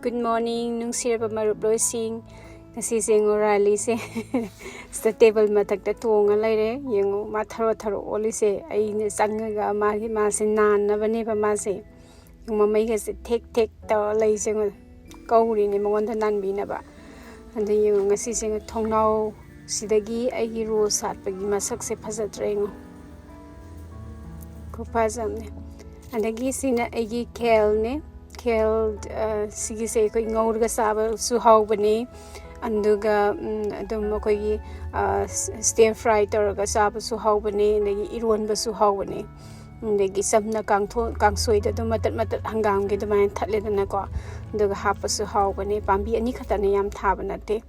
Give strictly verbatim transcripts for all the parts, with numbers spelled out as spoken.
Good morning, ꯅꯨꯡꯁꯤꯔꯕ ꯃꯔꯨꯞꯂꯣꯏꯁꯤꯡ꯫ ꯉꯁꯤꯁꯦ ꯌꯦꯡꯉꯣ, ꯔꯥꯂꯤꯁꯦ ꯁꯤꯗ ꯇꯦꯕꯜ ꯃꯊꯛꯇ ꯇꯣꯡꯉ ꯂꯩꯔꯦ꯫ ꯌꯦꯡꯉꯣ, ꯃꯥ ꯊꯔꯣ ꯊꯔꯣ ꯑꯣꯜꯂꯤꯁꯦ꯫ ꯑꯩꯅ ꯆꯪꯉꯒ ꯃꯥꯒꯤ, ꯃꯥꯁꯦ ꯅꯥꯟꯅꯕꯅꯦꯕ ꯃꯥꯁꯦ꯫ ꯌꯦꯡꯉꯣ, ꯃꯃꯩꯒꯁꯦ ꯊꯦꯛ ꯊꯦꯛ ꯇꯧꯔ ꯂꯩꯁꯦ꯫ ꯌꯦꯡꯉꯣ, ꯀꯧꯔꯤꯅꯦ ꯃꯉꯣꯟꯗ ꯅꯥꯟꯕꯤꯅꯕ꯫ ꯑꯗ ꯌꯦꯡꯉꯣ, ꯉꯁꯤꯁꯦ ꯊꯣꯡꯅꯥꯎ ꯁꯤꯗꯒꯤ ꯑꯩꯒꯤ ꯔꯣꯁ ꯁꯥꯠꯄꯒꯤ ꯃꯁꯛꯁꯦ ꯐꯖꯗ꯭ꯔꯥ ꯌꯦꯡꯉꯣ꯫ ꯈꯨꯐꯖ ꯑꯃꯅꯦ꯫ ꯑꯗꯒꯤ ꯁꯤꯅ ꯑꯩꯒꯤ ꯈꯦꯜꯅꯦ꯫ ꯈꯦꯜ, ꯑ, ꯁꯤꯒꯤꯁꯦ ꯑꯩꯈꯣꯏ ꯉꯧꯔꯒ ꯆꯥꯕꯁꯨ ꯍꯥꯎꯕꯅꯦ꯫ ꯑꯗꯨꯒ, ꯎꯝ, ꯑꯗꯨꯝ ꯑꯩꯈꯣꯏꯒꯤ, ꯑ, ꯁ-, stir fry ꯇꯧꯔꯒ ꯆꯥꯕꯁꯨ ꯍꯥꯎꯕꯅꯦ꯫ ꯑꯗꯒꯤ ꯏꯔꯣꯟꯕꯁꯨ ꯍꯥꯎꯕꯅꯦ꯫ ꯑꯗꯒꯤ ꯆꯝꯅ ꯀꯥꯡꯊꯣ-, ꯀꯥꯡꯁꯣꯏꯗ ꯑꯗꯨꯝ ꯃꯇꯠ ꯃꯇꯠ ꯍꯪꯒꯥꯝꯒꯤ ꯑꯗꯨꯃꯥꯏꯅ ꯊꯠꯂꯦꯗꯅꯀꯣ꯫ ꯑꯗꯨꯒ ꯍꯥꯞꯄꯁꯨ ꯍꯥꯎꯕꯅꯦ꯫ ꯄꯥꯝꯕꯤ ꯑꯅꯤ ꯈꯛꯇꯅꯦ, ꯌꯥꯝ ꯊꯥꯕ ꯅꯠꯇꯦ꯫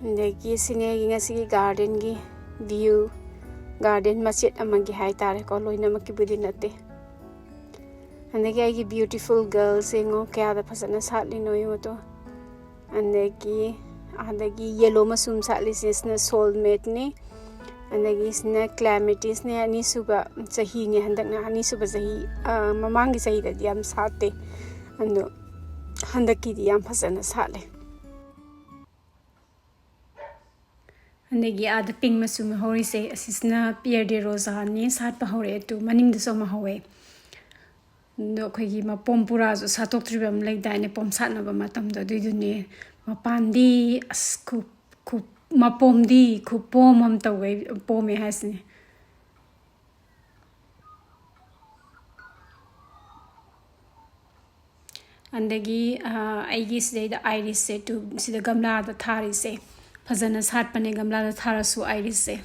ꯑꯗꯒꯤ ꯁꯤꯅꯦ ꯑꯩꯒꯤ ꯉꯁꯤꯒꯤ garden ꯒꯤ view, garden ꯃꯆꯦꯠ ꯑꯃꯒꯤ ꯍꯥꯏꯇꯥꯔꯦꯀꯣ, ꯂꯣꯏꯅꯃꯛꯀꯤꯕꯨꯗꯤ ꯅꯠꯇꯦ꯫ ꯑꯗꯒꯤ ꯑꯩꯒꯤ beautiful girl ꯁꯦ ꯌꯦꯡꯉꯣ, ꯀꯌꯥꯗ ꯐꯖꯅ ꯁꯥꯠꯂꯤꯅꯣ ꯌꯦꯡꯉꯣ ꯇꯣ꯫ ꯑꯗꯒꯤ, ꯑꯗꯒꯤ yellow ꯃꯆꯨ ꯑꯃ ꯁꯥꯠꯂꯤꯁꯦ, ꯁꯤꯅ soulmate ꯅꯤ꯫ ꯑꯗꯒꯤ ꯁꯤꯅ clematis ꯅꯦ, ꯑꯅꯤꯁꯨꯕ ꯆꯍꯤꯅꯦ, ꯍꯟꯗꯛꯅ ꯑꯅꯤꯁꯨꯕ ꯆꯍꯤ꯫ ꯑ, ꯃꯃꯥꯡꯒꯤ ꯆꯍꯤꯗꯗꯤ ꯌꯥꯝ ꯁꯥꯠꯇꯦ, ꯑꯗꯣ ꯍꯟꯗꯛꯀꯤꯗꯤ ꯌꯥꯝ ꯐꯖꯅ ꯁꯥꯠꯂꯦ꯫ ꯑꯗꯒꯤ ꯑꯥꯗ pink ꯃꯆꯨ ꯑꯃ ꯍꯧꯔꯤꯁꯦ, ꯑꯁꯤꯁꯤꯅ Pierre de Rosa ꯅꯤ, ꯁꯥꯠꯄ ꯍꯧꯔꯛꯑꯦ꯫ ꯑꯗꯨ ꯃꯅꯤꯡꯗꯁꯨ ꯑꯃ ꯍꯧꯋꯦ꯫ ꯑꯗꯣ ꯑꯩꯈꯣꯏꯒꯤ ꯃꯄꯣꯝ ꯄꯨꯔꯥꯁꯨ ꯁꯥꯠꯇꯣꯛꯇ꯭ꯔꯤꯕ ꯑꯃ ꯂꯩꯗꯥꯏꯅꯦ, ꯄꯣꯝ ꯁꯥꯠꯅꯕ ꯃꯇꯝꯗꯣ, ꯑꯗꯨꯏꯗꯨꯅꯦ꯫ ꯃꯄꯥꯟꯗꯤ ꯑꯁ ꯈꯨ-, ꯈꯨ-, ꯃꯄꯣꯝꯗꯤ ꯈꯨꯄꯣꯝ ꯑꯃ ꯇꯧꯋꯦ, ꯄꯣꯝꯃꯦ ꯍꯥꯏꯁꯤꯅꯦ꯫ ꯑꯗꯒꯤ, ꯑ, ꯑꯩꯒꯤ ꯁꯤꯗꯩꯗ iris ꯁꯦ, ꯇꯨ, ꯁꯤꯗ ꯒꯝꯂꯥꯗ ꯊꯥꯔꯤꯁꯦ ꯐꯖꯅ ꯁꯥꯠꯄꯅꯦ, ꯒꯝꯂꯥꯗ ꯊꯥꯔꯁꯨ iris ꯁꯦ꯫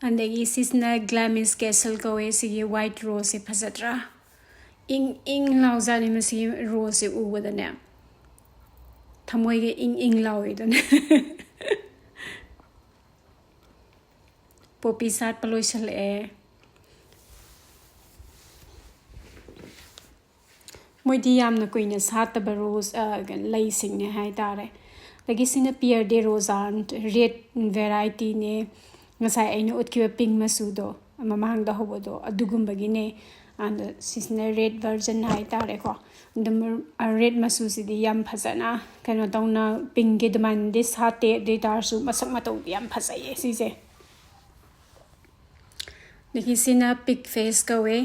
ꯑꯗꯒꯤ ꯁꯤꯁꯤꯅ Glamis Castle ꯀꯧꯋꯦ꯫ ꯁꯤꯒꯤ white rose ꯁꯦ ꯐꯖꯗ꯭ꯔꯥ? ꯏꯪ ꯏꯪ ꯂꯥꯎꯖꯥꯠꯅꯤ ꯃꯁꯤꯒꯤ rose ꯁꯦ ꯎꯕꯗꯅꯦ꯫ ꯊꯃꯣꯏꯒ ꯏꯪ ꯏꯪ ꯂꯥꯎꯋꯦ ꯑꯗꯨꯅꯦ꯫ Poppy ꯁꯥꯠꯄ ꯂꯣꯏꯁꯤꯜꯂꯛꯑꯦ꯫ ꯃꯣꯏꯗꯤ ꯌꯥꯝꯅ ꯀꯨꯏꯅ ꯁꯥꯠꯇꯕ ꯔꯣꯁ, ꯑ, ꯂꯩꯁꯤꯡꯅꯦ ꯍꯥꯏꯇꯥꯔꯦ꯫ ꯑꯗꯒꯤ ꯁꯤꯅ Pierre de Rosanne, red varietyꯅꯦ꯫ ꯉꯁꯥꯏ ꯑꯩꯅ ꯎꯠꯈꯤꯕ pink ꯃꯆꯨꯗꯣ, ꯃꯃꯥꯡꯗ ꯍꯧꯕꯗꯣ, ꯑꯗꯨꯒꯨꯝꯕꯒꯤꯅꯦ꯫ ꯑꯗ ꯁꯤꯁꯤꯅ red version ꯍꯥꯏꯇꯥꯔꯦꯀꯣ꯫ ꯑꯗꯨꯝ, ꯑ, red ꯃꯆꯨꯁꯤꯗꯤ ꯌꯥꯝ ꯐꯖꯅ ꯀꯩꯅꯣ ꯇꯧꯅ, pinkꯀꯤ ꯑꯗꯨꯃꯥꯏꯅꯗꯤ ꯁꯥꯠꯇꯦ, ꯑꯗꯨ ꯑꯣꯏ ꯇꯥꯔꯁꯨ ꯃꯁꯛ ꯃꯇꯧꯗꯤ ꯌꯥꯝ ꯐꯖꯩꯌꯦ ꯁꯤꯁꯦ꯫ ꯑꯗꯒꯤ ꯁꯤꯅ pig face ꯀꯧꯋꯦ꯫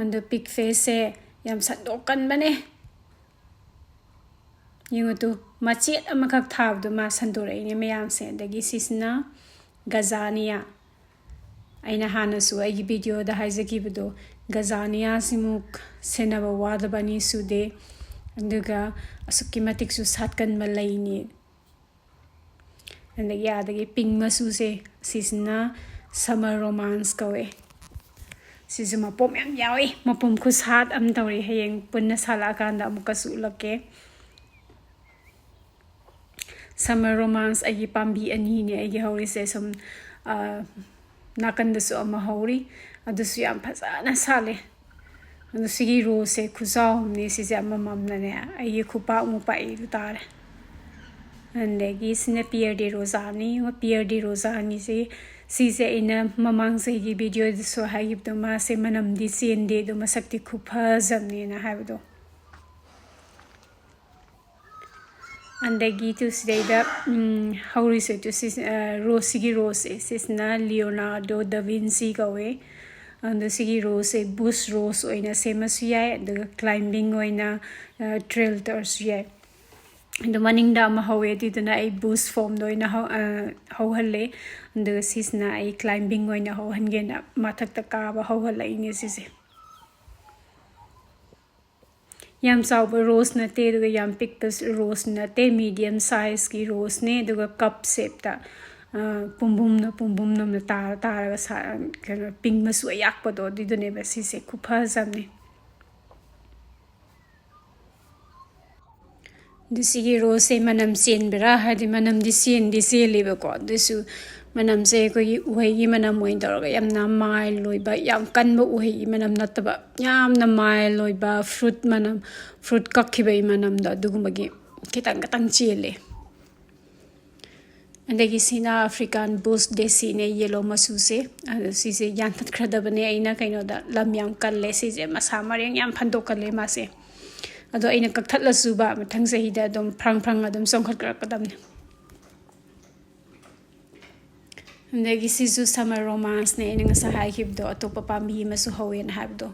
ꯑꯗꯣ pig faceꯁꯦ ꯌꯥꯝ ꯁꯟꯗꯣꯛꯀꯟꯕꯅꯦ꯫ ꯌꯦꯡꯉꯨ ꯇꯨ, ꯃꯆꯦꯠ ꯑꯃꯈꯛ ꯊꯥꯕꯗꯣ ꯃꯥ ꯁꯟꯗꯣꯔꯛꯏꯅꯦ ꯃꯌꯥꯝꯁꯦ꯫ ꯑꯗꯒꯤ ꯁꯤꯁꯤꯅ Gazania꯫ ꯑꯩꯅ ꯍꯥꯟꯅꯁꯨ ꯑꯩꯒꯤ videoꯗ ꯍꯥꯏꯖꯈꯤꯕꯗꯣ, Gazaniaꯁꯤꯃꯨꯛ ꯁꯦꯟꯅꯕ ꯋꯥꯗꯕ ꯑꯅꯤ ꯁꯨꯗꯦ꯫ ꯑꯗꯨꯒ ꯑꯁꯨꯛꯀꯤ ꯃꯇꯤꯛꯁꯨ ꯁꯥꯠꯀꯟꯕ ꯂꯩꯅꯤ꯫ ꯑꯗꯒꯤ ꯑꯥꯗꯒꯤ pink ꯃꯆꯨꯁꯦ, ꯁꯤꯁꯤꯅ Summer Romance ꯀꯧꯋꯦ꯫ ꯁꯤꯁꯨ ꯃꯄꯣꯝ ꯌꯥꯝ ꯌꯥꯎꯏ, ꯃꯄꯣꯝ ꯈꯨꯁꯥꯠ ꯑꯃ ꯇꯧꯔꯤ꯫ ꯍꯌꯦꯡ ꯄꯨꯟꯅ ꯁꯥꯠꯂꯛꯑꯀꯥꯟꯗ ꯑꯃꯨꯛꯀꯁꯨ ꯎꯠꯂꯛꯀꯦ꯫ Summer Romance ꯑꯩꯒꯤ ꯄꯥꯝꯕꯤ ꯑꯅꯤꯅꯦ ꯑꯩꯒꯤ ꯍꯧꯔꯤꯁꯦ꯫ ꯁꯨꯝ, ꯑ, ꯅꯥꯀꯟꯗꯁꯨ ꯑꯃ ꯍꯧꯔꯤ, ꯑꯗꯨꯁꯨ ꯌꯥꯝ ꯐꯖꯅ ꯁꯥꯠꯂꯦ꯫ ꯑꯗꯣ ꯁꯤꯒꯤ roseꯁꯦ ꯈꯨꯆꯥꯎ ꯑꯃꯅꯦ, ꯁꯤꯁꯦ ꯑꯃꯃꯝꯅꯅꯦ ꯑꯩꯒꯤ ꯈꯨꯄꯥꯛꯃꯨꯛ ꯄꯥꯛꯏꯗꯨ ꯇꯥꯔꯦ꯫ ꯑꯗꯒꯤ ꯁꯤꯅ Pierre de Rosanneꯅꯤ꯫ Pierre de Rosanneꯁꯤ, ꯁꯤꯁꯦ ꯑꯩꯅ ꯃꯃꯥꯡ ꯆꯍꯤꯒꯤ videoꯗꯁꯨ ꯍꯥꯏꯈꯤꯕꯗꯣ, ꯃꯥꯁꯦ ꯃꯅꯝꯗꯤ ꯆꯦꯟꯗꯦ, ꯑꯗꯣ ꯃꯁꯛꯇꯤ ꯈꯨꯐꯖꯕꯅꯦꯅ ꯍꯥꯏꯕꯗꯣ꯫ ꯑꯗꯒꯤ ꯇꯨ ꯁꯤꯗꯩꯗ, ꯎꯝ, ꯍꯧꯔꯤꯁꯦ ꯇꯨ ꯁꯤ, ꯑ, roseꯁꯤꯒꯤ roseꯁꯦ, ꯁꯤꯁꯤꯅ Leonardo da Vinci ꯀꯧꯋꯦ꯫ ꯑꯗꯣ ꯁꯤꯒꯤ roseꯁꯦ bush rose ꯑꯣꯏꯅ ꯁꯦꯝꯃꯁꯨ ꯌꯥꯏ, ꯑꯗꯨꯒ climbing ꯑꯣꯏꯅ, ꯑ, trail ꯇꯧꯔꯁꯨ ꯌꯥꯏ꯫ ꯑꯗꯣ ꯃꯅꯤꯡꯗ ꯑꯃ ꯍꯧꯋꯦ, ꯑꯗꯨꯏꯗꯨꯅ ꯑꯩ bush formꯗ ꯑꯣꯏꯅ ꯍꯧ-, ꯑ, ꯍꯧꯍꯜꯂꯦ꯫ ꯑꯗꯨꯒ ꯁꯤꯁꯤꯅ ꯑꯩ climbing ꯑꯣꯏꯅ ꯍꯧꯍꯟꯒꯦꯅ ꯃꯊꯛꯇ ꯀꯥꯕ ꯍꯧꯍꯜꯂꯛꯏꯅꯦ ꯁꯤꯁꯦ꯫ ꯌꯥꯝ ꯆꯥꯎꯕ rose ꯅꯠꯇꯦ, ꯑꯗꯨꯒ ꯌꯥꯝ ꯄꯤꯛꯄ rose ꯅꯠꯇꯦ, medium sizeꯀꯤ roseꯅꯦ, ꯑꯗꯨꯒ cup shapeꯇ, ꯑ, ꯄꯨꯝꯕꯨꯝꯅ ꯄꯨꯝꯕꯨꯝꯅ ꯇꯥꯔ ꯇꯥꯔꯒ ꯁꯥ-, ꯀꯩꯅꯣ, pink ꯃꯆꯨ ꯑꯌꯥꯛꯄꯗꯣ, ꯑꯗꯨꯏꯗꯨꯅꯦꯕ ꯁꯤꯁꯦ꯫ ꯈꯨꯐꯖꯕꯅꯦ꯫ ꯑꯗꯨ ꯁꯤꯒꯤ roseꯁꯦ ꯃꯅꯝ ꯆꯦꯟꯕ꯭ꯔꯥ? ꯍꯥꯏꯗꯤ ꯃꯅꯝꯗꯤ ꯆꯦꯟꯗꯤ ꯆꯦꯜꯂꯦꯕꯀꯣ, ꯑꯗꯨꯁꯨ ꯃꯅꯝꯁꯦ ꯑꯩꯈꯣꯏꯒꯤ ꯎꯍꯩꯒꯤ ꯃꯅꯝ ꯑꯣꯏꯅ ꯇꯧꯔꯒ ꯌꯥꯝꯅ mild ꯑꯣꯏꯕ, ꯌꯥꯝ ꯀꯟꯕ ꯎꯍꯩꯒꯤ ꯃꯅꯝ ꯅꯠꯇꯕ, ꯌꯥꯝꯅ mild ꯑꯣꯏꯕ fruit ꯃꯅꯝ, fruit ꯀꯛꯈꯤꯕꯒꯤ ꯃꯅꯝꯗꯣ ꯑꯗꯨꯒꯨꯝꯕꯒꯤ ꯈꯤꯇꯪ ꯈꯤꯇꯪ ꯆꯦꯜꯂꯦ꯫ ꯑꯗꯒꯤ ꯁꯤꯅ African Bush Desiꯅꯦ, yellow ꯃꯆꯨꯁꯦ꯫ ꯑꯗꯣ ꯁꯤꯁꯦ ꯌꯥꯟꯊꯠꯈ꯭ꯔꯗꯕꯅꯦ ꯑꯩꯅ, ꯀꯩꯅꯣꯗ ꯂꯝ ꯌꯥꯝ ꯀꯜꯂꯦ ꯁꯤꯁꯦ, ꯃꯁꯥ ꯃꯔꯦꯡ ꯌꯥꯝ ꯐꯟꯗꯣꯛꯀꯜꯂꯦ ꯃꯥꯁꯦ꯫ ꯑꯗꯣ ꯑꯩꯅ ꯀꯛꯊꯠꯂꯁꯨꯕ ꯃꯊꯪ ꯆꯍꯤꯗ ꯑꯗꯨꯝ ꯐ꯭ꯔꯪ ꯐ꯭ꯔꯪ ꯑꯗꯨꯝ ꯆꯣꯡꯈꯠꯂꯛꯀꯗꯕꯅꯦ꯫ ꯑꯗꯒꯤ ꯁꯤꯁꯨ Summer Romanceꯅꯦ, ꯑꯩꯅ ꯉꯁꯥꯏ ꯍꯥꯏꯈꯤꯕꯗꯣ, ꯑꯇꯣꯞꯄ ꯄꯥꯝꯕꯤ ꯑꯃꯁꯨ ꯍꯧꯋꯦꯅ ꯍꯥꯏꯕꯗꯣ꯫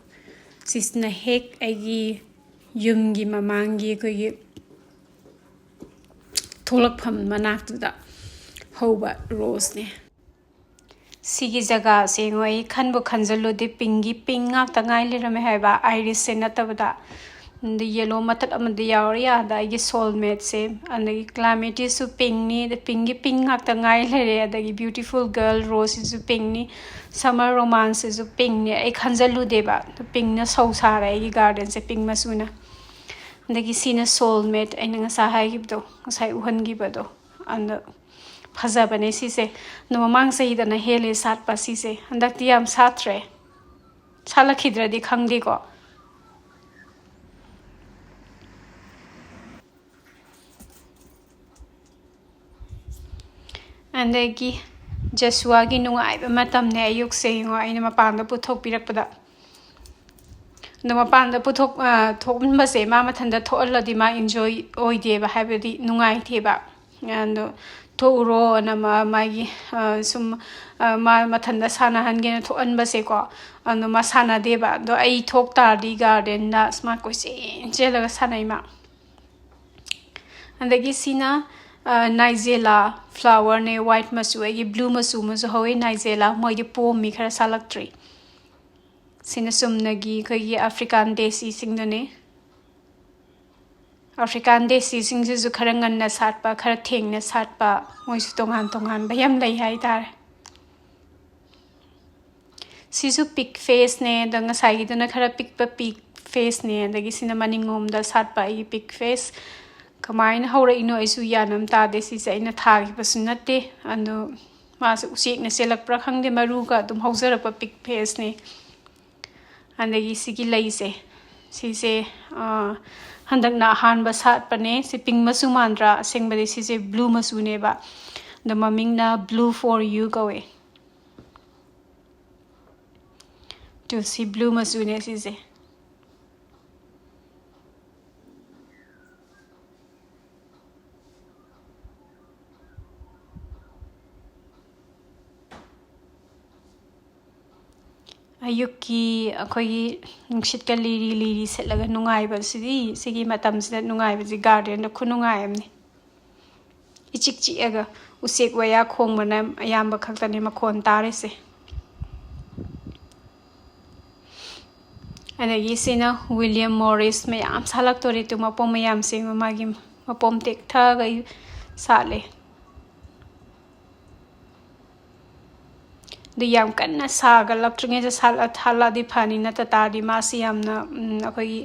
ꯁꯤꯁꯤꯅ ꯍꯦꯛ ꯑꯩꯒꯤ ꯌꯨꯝꯒꯤ ꯃꯃꯥꯡꯒꯤ ꯑꯩꯈꯣꯏꯒꯤ ꯊꯣꯛꯂꯛꯐꯝ ꯃꯅꯥꯛꯇꯨꯗ ꯍꯧꯕ roseꯅꯦ꯫ ꯁꯤꯒꯤ ꯖꯒꯥꯁꯦ ꯌꯦꯡꯉꯣ, ꯑꯩ ꯈꯟꯕꯨ ꯈꯟꯖꯜꯂꯨꯗꯦ, pinkꯒꯤ pink ꯉꯥꯛꯇ ꯉꯥꯏ ꯂꯩꯔꯝꯃꯦ ꯍꯥꯏꯕ, irisꯁꯦ ꯅꯠꯇꯕꯗ꯫ ꯑꯗ yellow ꯃꯇꯠ ꯑꯃꯗꯤ ꯌꯥꯎꯔꯤ, ꯑꯥꯗ ꯑꯩꯒꯤ soulmateꯁꯦ꯫ ꯑꯗꯒꯤ calamityꯁꯨ pinkꯅꯤ, ꯑꯗ pinkꯒꯤ pink ꯉꯥꯛꯇ ꯉꯥꯏ ꯂꯩꯔꯦ꯫ ꯑꯗꯒꯤ beautiful girl roseꯁꯤꯁꯨ pinkꯅꯤ, summer romanceꯁꯤꯁꯨ pinkꯅꯤ꯫ ꯑꯩ ꯈꯟꯖꯜꯂꯨꯗꯦꯕ, ꯑꯗꯣ pinkꯅ ꯁꯧ ꯁꯥꯔꯦ ꯑꯩꯒꯤ gardenꯁꯦ, pink ꯃꯆꯨꯅ꯫ ꯑꯗꯒꯤ ꯁꯤꯅ soulmate, ꯑꯩꯅ ꯉꯁꯥꯏ ꯍꯥꯏꯈꯤꯕꯗꯣ, ꯉꯁꯥꯏ ꯎꯍꯟꯈꯤꯕꯗꯣ꯫ ꯑꯗꯣ ꯐꯖꯕꯅꯦ ꯁꯤꯁꯦ꯫ ꯑꯗꯣ ꯃꯃꯥꯡ ꯆꯍꯤꯗꯅ ꯍꯦꯜꯂꯦ ꯁꯥꯠꯄ ꯁꯤꯁꯦ, ꯍꯟꯗꯛꯇꯤ ꯌꯥꯝ ꯁꯥꯠꯇ꯭ꯔꯦ꯫ ꯁꯥꯠꯂꯛꯈꯤꯗ꯭ꯔꯗꯤ ꯈꯪꯗꯦꯀꯣ꯫ ꯑꯗꯒꯤ ꯖꯁꯨꯋꯥꯒꯤ ꯅꯨꯡꯉꯥꯏꯕ ꯃꯇꯝꯅꯦ ꯑꯌꯨꯛꯁꯦ, ꯌꯦꯡꯉꯣ, ꯑꯩꯅ ꯃꯄꯥꯟꯗ ꯄꯨꯊꯣꯛꯄꯤꯔꯛꯄꯗ꯫ ꯑꯗꯣ ꯃꯄꯥꯟꯗ ꯄꯨꯊꯣꯛ-, ꯑ, ꯊꯣꯛꯍꯟꯕꯁꯦ ꯃꯥ ꯃꯊꯟꯇ ꯊꯣꯛꯍꯜꯂꯗꯤ ꯃꯥ enjoy ꯑꯣꯏꯗꯦꯕ, ꯍꯥꯏꯕꯗꯤ ꯅꯨꯡꯉꯥꯏꯇꯦꯕ꯫ ꯑꯗꯣ ꯊꯣꯛꯎꯔꯣꯅ ꯃꯥ-, ꯃꯥꯒꯤ, ꯑ, ꯁꯨꯝ, ꯑ, ꯃꯥ ꯃꯊꯟꯇ ꯁꯥꯟꯅꯍꯟꯒꯦꯅ ꯊꯣꯛꯍꯟꯕꯁꯦꯀꯣ, ꯑꯗꯣ ꯃꯥ ꯁꯥꯟꯅꯗꯦꯕ꯫ ꯑꯗꯣ ꯑꯩ ꯊꯣꯛ ꯇꯥꯔꯗꯤ gardenꯗ ꯑꯁ ꯃꯥ ꯀꯣꯏꯆꯦꯟ ꯆꯦꯜꯂꯒ ꯁꯥꯟꯅꯩ ꯃꯥ꯫ ꯑꯗꯒꯤ ꯁꯤꯅ, ꯑ, nigella flowerꯅꯦ, white ꯃꯆꯨ꯫ ꯑꯩꯒꯤ blue ꯃꯆꯨ ꯑꯃꯁꯨ ꯍꯧꯋꯤ, nigella꯫ ꯃꯣꯏꯗꯤ ꯄꯣꯝꯃꯤ, ꯈꯔ ꯁꯥꯠꯂꯛꯇ꯭ꯔꯤ꯫ ꯁꯤꯅ ꯆꯨꯝꯅꯒꯤ ꯑꯩꯈꯣꯏꯒꯤ African desiꯁꯤꯡꯗꯨꯅꯦ꯫ African desiꯁꯤꯡꯁꯤꯁꯨ ꯈꯔ ꯉꯟꯅ ꯁꯥꯠꯄ, ꯈꯔ ꯊꯦꯡꯅ ꯁꯥꯠꯄ, ꯃꯣꯏꯁꯨ ꯇꯣꯉꯥꯟ ꯇꯣꯉꯥꯟꯕ ꯌꯥꯝ ꯂꯩ ꯍꯥꯏꯇꯥꯔꯦ꯫ ꯁꯤꯁꯨ pink phaseꯅꯦ, ꯑꯗꯣ ꯉꯁꯥꯏꯒꯤꯗꯨꯅ ꯈꯔ ꯄꯤꯛꯄ pink phaseꯅꯦ, ꯑꯗꯒꯤ ꯁꯤꯅ ꯃꯅꯤꯡꯂꯣꯝꯗ ꯁꯥꯠꯄ ꯑꯩꯒꯤ pink phase꯫ ꯀꯃꯥꯏꯅ ꯍꯧꯔꯛꯏꯅꯣ ꯑꯩꯁꯨ ꯒ꯭ꯌꯥꯟ ꯑꯃ ꯇꯥꯗꯦ꯫ ꯁꯤꯁꯦ ꯑꯩꯅ ꯊꯥꯈꯤꯕꯁꯨ ꯅꯠꯇꯦ, ꯑꯗꯣ ꯃꯥꯁꯦ ꯎꯆꯦꯛꯅ ꯆꯦꯜꯂꯛꯄ꯭ꯔꯥ ꯈꯪꯗꯦ, ꯃꯔꯨꯒ ꯑꯗꯨꯝ ꯍꯧꯖꯔꯛꯄ pink phase ꯅꯤ꯫ ꯑꯗꯒꯤ ꯁꯤꯒꯤ ꯂꯩꯁꯦ, ꯁꯤꯁꯦ, ꯑ, ꯍꯟꯗꯛꯅ ꯑꯍꯥꯟꯕ ꯁꯥꯠꯄꯅꯦ꯫ ꯁꯤ pink ꯃꯆꯨ ꯃꯥꯟꯗ꯭ꯔꯥ? ꯑꯁꯦꯡꯕꯗꯤ ꯁꯤꯁꯦ blue ꯃꯆꯨꯅꯦꯕ꯫ ꯑꯗꯣ ꯃꯃꯤꯡꯅ Blue for You ꯀꯧꯋꯦ꯫ ꯇꯨ, ꯁꯤ blue ꯃꯆꯨꯅꯦ ꯁꯤꯁꯦ꯫ ꯑꯌꯨꯛꯀꯤ ꯑꯩꯈꯣꯏꯒꯤ ꯅꯨꯡꯁꯤꯠꯀ ꯂꯤꯔꯤ ꯂꯤꯔꯤ ꯁꯤꯠꯂꯒ ꯅꯨꯡꯉꯥꯏꯕꯁꯤꯗꯤ, ꯁꯤꯒꯤ ꯃꯇꯝꯁꯤꯗ ꯅꯨꯡꯉꯥꯏꯕꯁꯤ garden ꯗ ꯈꯨꯅꯨꯡꯉꯥꯏ ꯑꯃꯅꯤ꯫ ꯏꯆꯤꯛ ꯆꯤꯛꯑꯒ ꯎꯆꯦꯛ ꯋꯥꯌꯥ ꯈꯣꯡꯕꯅ ꯑꯌꯥꯝꯕ ꯈꯛꯇꯅꯦ ꯃꯈꯣꯟ ꯇꯥꯔꯤꯁꯦ꯫ ꯑꯗꯒꯤ ꯁꯤꯅ William Morris ꯃꯌꯥꯝ ꯁꯥꯠꯂꯛꯇꯣꯔꯤ꯫ ꯇꯨ ꯃꯄꯣꯝ ꯃꯌꯥꯝꯁꯦ ꯃꯥꯒꯤ ꯃꯄꯣꯝ ꯇꯦꯛꯊꯒꯩ ꯁꯥꯠꯂꯦ꯫ ꯑꯗꯨ ꯌꯥꯝ ꯀꯟꯅ ꯁꯥꯒꯠꯂꯛꯇ꯭ꯔꯤꯉꯩꯗ ꯁꯥꯠꯂ-, ꯁꯥꯠꯂꯛꯑꯗꯤ ꯐꯅꯤ, ꯅꯠꯇ ꯇꯥꯔꯗꯤ ꯃꯥꯁꯤ ꯌꯥꯝꯅ, ꯎꯝ, ꯑꯩꯈꯣꯏꯒꯤ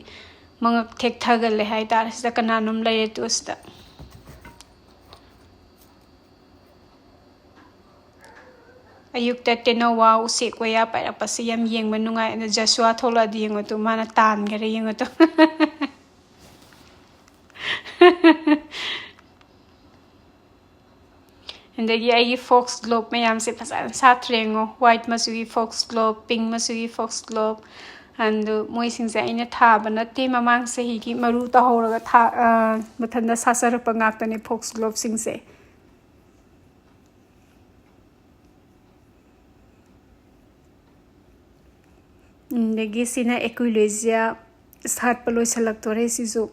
ꯃꯉꯛ ꯊꯦꯛꯊꯒꯜꯂꯦ ꯍꯥꯏꯇꯥꯔꯦ꯫ ꯁꯤꯗ ꯀꯅꯥꯅꯣꯝ ꯂꯩꯔꯦ ꯇꯨ ꯁꯤꯗ꯫ ꯑꯌꯨꯛꯇ ꯇꯦꯅꯧꯋꯥ ꯎꯆꯦꯛ ꯋꯥꯌꯥ ꯄꯥꯏꯔꯛꯄꯁꯤ ꯌꯥꯝ ꯌꯦꯡꯕ ꯅꯨꯡꯉꯥꯏ꯫ ꯑꯗ ꯖꯁꯨꯋꯥ ꯊꯣꯛꯂꯛꯑꯗꯤ ꯌꯦꯡꯉꯣ ꯇꯨ, ꯃꯥꯅ ꯇꯥꯟꯈꯔꯦ ꯌꯦꯡꯉꯣ ꯇꯨ꯫ ꯑꯗꯒꯤ ꯑꯩꯒꯤ foxglove ꯃꯌꯥꯝꯁꯦ ꯐꯖꯅ ꯁꯥꯠꯇ꯭ꯔꯦ ꯌꯦꯡꯉꯣ꯫ White ꯃꯆꯨꯒꯤ foxglove, pink ꯃꯆꯨꯒꯤ foxglove꯫ ꯑꯗꯨ ꯃꯣꯏꯁꯤꯡꯁꯦ ꯑꯩꯅ ꯊꯥꯕ ꯅꯠꯇꯦ, ꯃꯃꯥꯡ ꯆꯍꯤꯒꯤ ꯃꯔꯨ ꯇꯧꯍꯧꯔꯒ ꯊꯥ-, ꯑ, ꯃꯊꯟꯇ ꯁꯥꯠꯆꯔꯛꯄ ꯉꯥꯛꯇꯅꯦ foxglove ꯁꯤꯡꯁꯦ꯫ ꯑꯗꯒꯤ ꯁꯤꯅ Aquilosia, ꯁꯥꯠꯄ ꯂꯣꯏꯁꯤꯜꯂꯛꯇꯣꯔꯦ ꯁꯤꯁꯨ꯫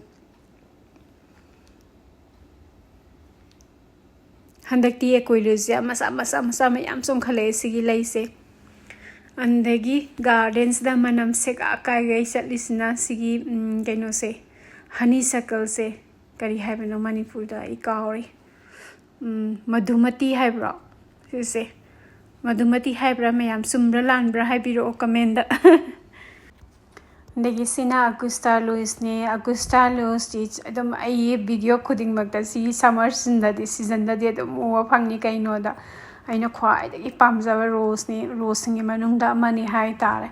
ꯍꯟꯗꯛꯇꯤ Aquilosia ꯃꯆꯥ ꯃꯆꯥ ꯃꯆꯥ ꯃꯌꯥꯝ ꯆꯣꯡꯈꯠꯂꯛꯑꯦ ꯁꯤꯒꯤ ꯂꯩꯁꯦ꯫ ꯑꯗꯒꯤ garden ꯁꯤꯗ ꯃꯅꯝ ꯁꯦꯒꯥ ꯀꯥꯏꯒꯩ ꯆꯠꯂꯤꯁꯤꯅ ꯁꯤꯒꯤ, ꯎꯝ, ꯀꯩꯅꯣꯁꯦ, honeysuckle ꯁꯦ, ꯀꯔꯤ ꯍꯥꯏꯕꯅꯣ ꯃꯅꯤꯄꯨꯔꯗ? ꯑꯩ ꯀꯥꯎꯔꯦ꯫ ꯎꯝ, ꯃꯙꯨꯃꯇꯤ ꯍꯥꯏꯕ꯭ꯔꯣ? ꯁꯤꯁꯦ ꯃꯙꯨꯃꯇꯤ ꯍꯥꯏꯕ꯭ꯔꯥ? ꯃꯌꯥꯝ ꯆꯨꯝꯕ꯭ꯔꯥ ꯂꯥꯟꯕ꯭ꯔꯥ ꯍꯥꯏꯕꯤꯔꯛꯑꯣ comment ꯇ꯫ ꯑꯗꯒꯤ ꯁꯤꯅ Augusta Louise ꯅꯦ꯫ Augusta Louise ꯇꯤ ꯑꯗꯨꯝ ꯑꯩ video ꯈꯨꯗꯤꯡꯃꯛꯇ ꯁꯤ summer season ꯗꯗꯤ, season ꯗꯗꯤ ꯑꯗꯨꯝ ꯎꯕ ꯐꯪꯉꯤ꯫ ꯀꯩꯅꯣꯗ, ꯑꯩꯅ ꯈ꯭ꯋꯥꯏꯗꯒꯤ ꯄꯥꯝꯖꯕ ꯔꯣꯁꯅꯤ, ꯔꯣꯁꯁꯤꯡꯒꯤ ꯃꯅꯨꯡꯗ ꯑꯃꯅꯤ ꯍꯥꯏ ꯇꯥꯔꯦ꯫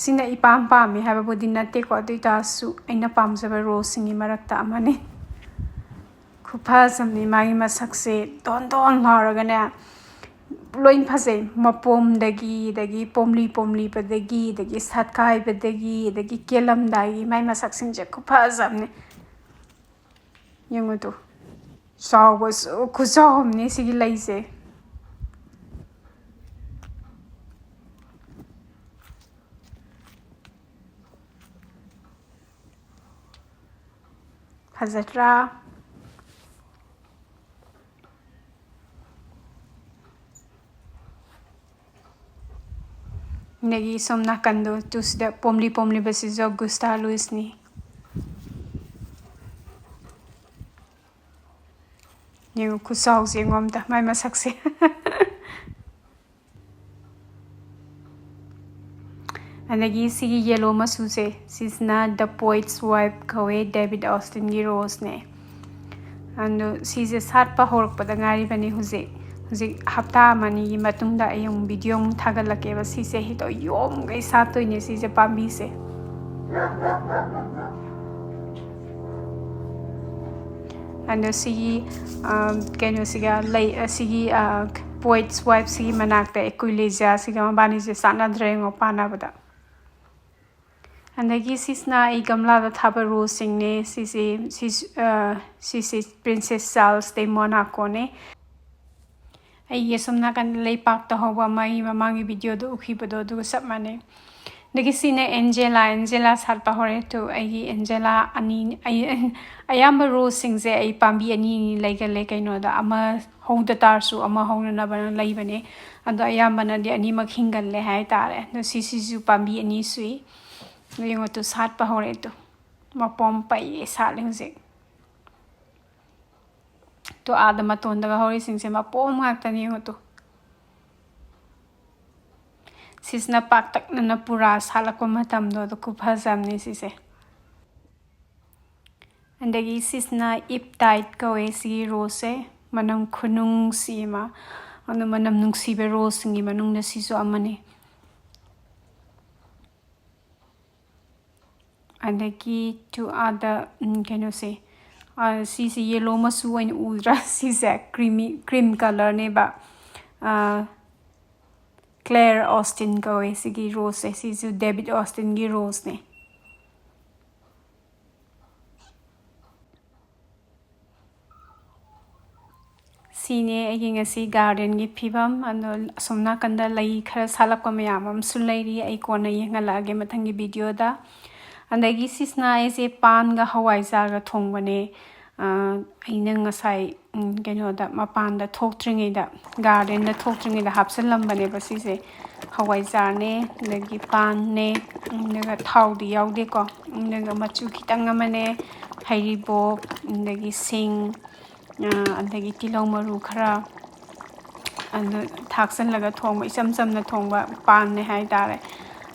ꯁꯤꯅ ꯏꯄꯥꯝ ꯄꯥꯝꯃꯤ ꯍꯥꯏꯕꯕꯨꯗꯤ ꯅꯠꯇꯦꯀꯣ, ꯑꯗꯨ ꯑꯣꯏꯇꯥꯔꯁꯨ ꯑꯩꯅ ꯄꯥꯝꯖꯕ ꯔꯣꯁꯁꯤꯡꯒꯤ ꯃꯔꯛꯇ ꯑꯃꯅꯤ꯫ ꯈꯨꯐꯖ ꯑꯃꯅꯤ꯫ ꯃꯥꯒꯤ ꯃꯁꯛꯁꯦ ꯗꯣꯟ ꯗꯣꯟ ꯂꯥꯎꯔꯒꯅꯦ, ꯂꯣꯏ ꯐꯖꯩ꯫ ꯃꯄꯣꯝꯗꯒꯤ, ꯑꯗꯒꯤ ꯄꯣꯝꯂꯤ ꯄꯣꯝꯂꯤꯕꯗꯒꯤ, ꯑꯗꯒꯤ ꯁꯥꯠꯀꯥꯏꯕꯗꯒꯤ, ꯑꯗꯒꯤ ꯀꯦꯜꯂꯝꯗꯥꯏꯒꯤ ꯃꯥꯏ ꯃꯁꯛꯁꯤꯡꯁꯦ ꯈꯨꯐꯖ ꯑꯃꯅꯤ꯫ ꯌꯦꯡꯉꯨ ꯇꯨ, ꯆꯥꯎꯕꯁꯨ ꯈꯨꯆꯥꯎ ꯑꯃꯅꯤ ꯁꯤꯒꯤ ꯂꯩꯁꯦ꯫ ꯐꯖꯗ꯭ꯔꯥ? ꯑꯗꯒꯤ ꯁꯣꯝ ꯅꯥꯀꯟꯗꯣ ꯇꯨꯁꯤꯗ ꯄꯣꯝꯂꯤ ꯄꯣꯝꯂꯤꯕꯁꯤꯁꯨ ꯑꯒꯨꯁꯇꯥ ꯂꯨꯏꯁꯅꯤ꯫ ꯌꯦꯡꯉꯨ, ꯈꯨꯆꯥꯎꯁꯦ ꯌꯦꯡꯉꯣ ꯑꯝꯇ, ꯃꯥꯏ ꯃꯁꯛꯁꯦ꯫ ꯑꯗꯒꯤ ꯁꯤꯒꯤ ꯌꯦꯂꯣ ꯃꯆꯨꯁꯦ, ꯁꯤꯁꯤꯅ The Poet's Wife ꯀꯧꯋꯦ, ꯗꯦꯕꯤꯠ ꯑꯣꯁꯇꯤꯟꯒꯤ ꯔꯣꯁꯅꯦ꯫ ꯑꯗꯣ ꯁꯤꯁꯦ ꯁꯥꯠꯄ ꯍꯧꯔꯛꯄꯗ ꯉꯥꯏꯔꯤꯕꯅꯤ ꯍꯧꯖꯤꯛ꯫ ꯍꯧꯖꯤꯛ ꯍꯞꯇꯥ ꯑꯃ ꯑꯅꯤꯒꯤ ꯃꯇꯨꯡꯗ ꯑꯩ ꯑꯃꯨꯛ ꯚꯤꯗꯤꯑꯣ ꯑꯃꯨꯛ ꯊꯥꯒꯠꯂꯛꯀꯦꯕ꯫ ꯁꯤꯁꯦ ꯍꯦꯛꯇ ꯌꯣꯝꯈꯩ ꯁꯥꯠꯇꯣꯏꯅꯦ ꯁꯤꯁꯦ, ꯄꯥꯝꯕꯤꯁꯦ꯫ ꯑꯗꯣ ꯁꯤꯒꯤ, ꯑ, ꯀꯩꯅꯣꯁꯤꯒ ꯂꯩ, ꯑ, ꯁꯤꯒꯤ, ꯑ, Poet's Wife ꯁꯤꯒꯤ ꯃꯅꯥꯛꯇ ꯑꯦꯀ꯭ꯋꯤꯂꯦꯖꯤꯌꯥꯁꯤꯒ ꯃꯕꯥꯅꯤꯁꯦ ꯆꯥꯟꯅꯗ꯭ꯔꯦ ꯌꯦꯡꯉꯣ, ꯄꯥꯟꯅꯕꯗ꯫ ꯑꯗꯒꯤ ꯁꯤꯁꯤꯅ ꯑꯩ ꯒꯝꯂꯥꯗ ꯊꯥꯕ ꯔꯣꯁꯁꯤꯡꯅꯦ꯫ ꯁꯤꯁꯦ, ꯁꯤꯁ-, ꯑ, ꯁꯤꯁꯦ Princess Charles de Monaco ꯅꯦ꯫ ꯑꯩꯒꯤ ꯑꯁꯣꯝ ꯅꯥꯀꯟꯗ ꯂꯩꯄꯥꯛꯇ ꯍꯧꯕ ꯑꯃ, ꯑꯩꯒꯤ ꯃꯃꯥꯡꯒꯤ ꯚꯤꯗꯤꯑꯣꯗ ꯎꯈꯤꯕꯗꯣ, ꯑꯗꯨꯒ ꯆꯞ ꯃꯥꯟꯅꯩ꯫ ꯑꯗꯒꯤ ꯁꯤꯅ ꯑꯦꯟꯖꯦꯂꯥ, ꯑꯦꯟꯖꯦꯂꯥ ꯁꯥꯠꯄ ꯍꯧꯔꯦ꯫ ꯇꯨ, ꯑꯩꯒꯤ ꯑꯦꯟꯖꯦꯂꯥ ꯑꯅꯤ, ꯑꯩ, ꯑꯌꯥꯝꯕ ꯔꯣꯁꯁꯤꯡꯁꯦ ꯑꯩ ꯄꯥꯝꯕꯤ ꯑꯅꯤ ꯑꯅꯤ ꯂꯩꯒꯜꯂꯦ꯫ ꯀꯩꯅꯣꯗ, ꯑꯃ ꯍꯧꯗ ꯇꯥꯔꯁꯨ ꯑꯃ ꯍꯧꯅꯅꯕꯅ ꯂꯩꯕꯅꯦ꯫ ꯑꯗꯣ ꯑꯌꯥꯝꯕꯅꯗꯤ ꯑꯅꯤꯃꯛ ꯍꯤꯡꯒꯜꯂꯦ ꯍꯥꯏꯇꯥꯔꯦ꯫ ꯑꯗꯣ ꯁꯤꯁꯤꯁꯨ ꯄꯥꯝꯕꯤ ꯑꯅꯤ ꯁꯨꯏ꯫ ꯑꯗꯣ ꯌꯦꯡꯉꯣ ꯇꯨ, ꯁꯥꯠꯄ ꯍꯧꯔꯦ ꯇꯨ꯫ ꯃꯄꯣꯝ ꯄꯩꯌꯦ ꯁꯥꯠꯂꯦ ꯍꯧꯖꯤꯛ꯫ ꯇꯣ, ꯑꯥꯗ ꯃꯇꯣꯟꯗꯒ ꯍꯧꯔꯤꯁꯤꯡꯁꯦ ꯃꯄꯣꯝ ꯉꯥꯛꯇꯅꯤ ꯌꯦꯡꯉꯣ ꯇꯨ꯫ ꯁꯤꯁꯤꯅ ꯄꯥꯛꯇꯛꯅꯅ ꯄꯨꯔꯥ ꯁꯥꯠꯂꯛꯄ ꯃꯇꯝꯗꯣ, ꯑꯗꯨ ꯈꯨꯐꯖ ꯑꯃꯅꯤ ꯁꯤꯁꯦ꯫ ꯑꯗꯒꯤ ꯁꯤꯁꯤꯅ Eve Tide ꯀꯧꯋꯦ ꯁꯤꯒꯤ ꯔꯣꯁꯁꯦ, ꯃꯅꯝ ꯈꯨꯅꯨꯡꯁꯤ ꯑꯃ꯫ ꯑꯗꯨ ꯃꯅꯝ ꯅꯨꯡꯁꯤꯕ roseꯁꯤꯡꯒꯤ ꯃꯅꯨꯡꯗ ꯁꯤꯁꯨ ꯑꯃꯅꯤ꯫ ꯑꯗꯒꯤ ꯇꯨ ꯑꯥꯗ, ꯎꯝ, ꯀꯩꯅꯣꯁꯦ, ꯑꯥ, ꯁꯤꯁꯦ yellow ꯃꯆꯨ ꯑꯣꯏꯅ ꯎꯗ꯭ꯔꯥ? ꯁꯤꯁꯦ creamy, cream colourꯅꯦꯕ꯫ ꯑꯥ, Claire Austin ꯀꯧꯋꯦ ꯁꯤꯒꯤ roseꯁꯦ꯫ ꯁꯤꯁꯨ David Austinꯒꯤ roseꯅꯦ꯫ ꯁꯤꯅꯦ ꯑꯩꯒꯤ ꯉꯁꯤ gardenꯒꯤ ꯐꯤꯕꯝ꯫ ꯑꯗꯣ ꯑꯁꯣꯝ ꯅꯥꯀꯟꯗ ꯂꯩ ꯈꯔ ꯁꯥꯠꯂꯛꯄ ꯃꯌꯥꯝ ꯑꯃꯁꯨ ꯂꯩꯔꯤ, ꯑꯩ ꯀꯣꯟꯅ ꯌꯦꯡꯍꯜꯂꯛꯑꯒꯦ ꯃꯊꯪꯒꯤ videoꯗ꯫ ꯑꯗꯒꯤ ꯁꯤꯁꯤꯅ ꯑꯩꯁꯦ ꯄꯥꯟꯒ ꯍꯋꯥꯏꯖꯥꯔꯒ ꯊꯣꯡꯕꯅꯦ꯫ ꯑꯥ, ꯑꯩꯅ ꯉꯁꯥꯏ, ꯎꯝ, ꯀꯩꯅꯣꯗ, ꯃꯄꯥꯟꯗ ꯊꯣꯛꯇ꯭ꯔꯤꯉꯩꯗ, gardenꯗ ꯊꯣꯛꯇ꯭ꯔꯤꯉꯩꯗ ꯍꯥꯞꯆꯤꯜꯂꯝꯕꯅꯦꯕ ꯁꯤꯁꯦ꯫ ꯍꯋꯥꯏꯖꯥꯔꯅꯦ, ꯑꯗꯒꯤ ꯄꯥꯟꯅꯦ, ꯑꯗꯨꯒ ꯊꯥꯎꯗꯤ ꯌꯥꯎꯗꯦꯀꯣ, ꯑꯗꯨꯒ ꯃꯆꯨ ꯈꯤꯇꯪ ꯑꯃꯅꯦ, ꯍꯩꯔꯤꯕꯣꯞ, ꯑꯗꯒꯤ ꯁꯤꯡ, ꯑꯥ, ꯑꯗꯒꯤ ꯇꯤꯜꯍꯧ ꯃꯔꯨ ꯈꯔ, ꯑꯗꯨ ꯊꯥꯛꯆꯜꯂꯒ ꯊꯣꯡꯕ, ꯏꯆꯝ ꯆꯝꯅ ꯊꯣꯡꯕ ꯄꯥꯟꯅꯦ ꯍꯥꯏꯇꯥꯔꯦ꯫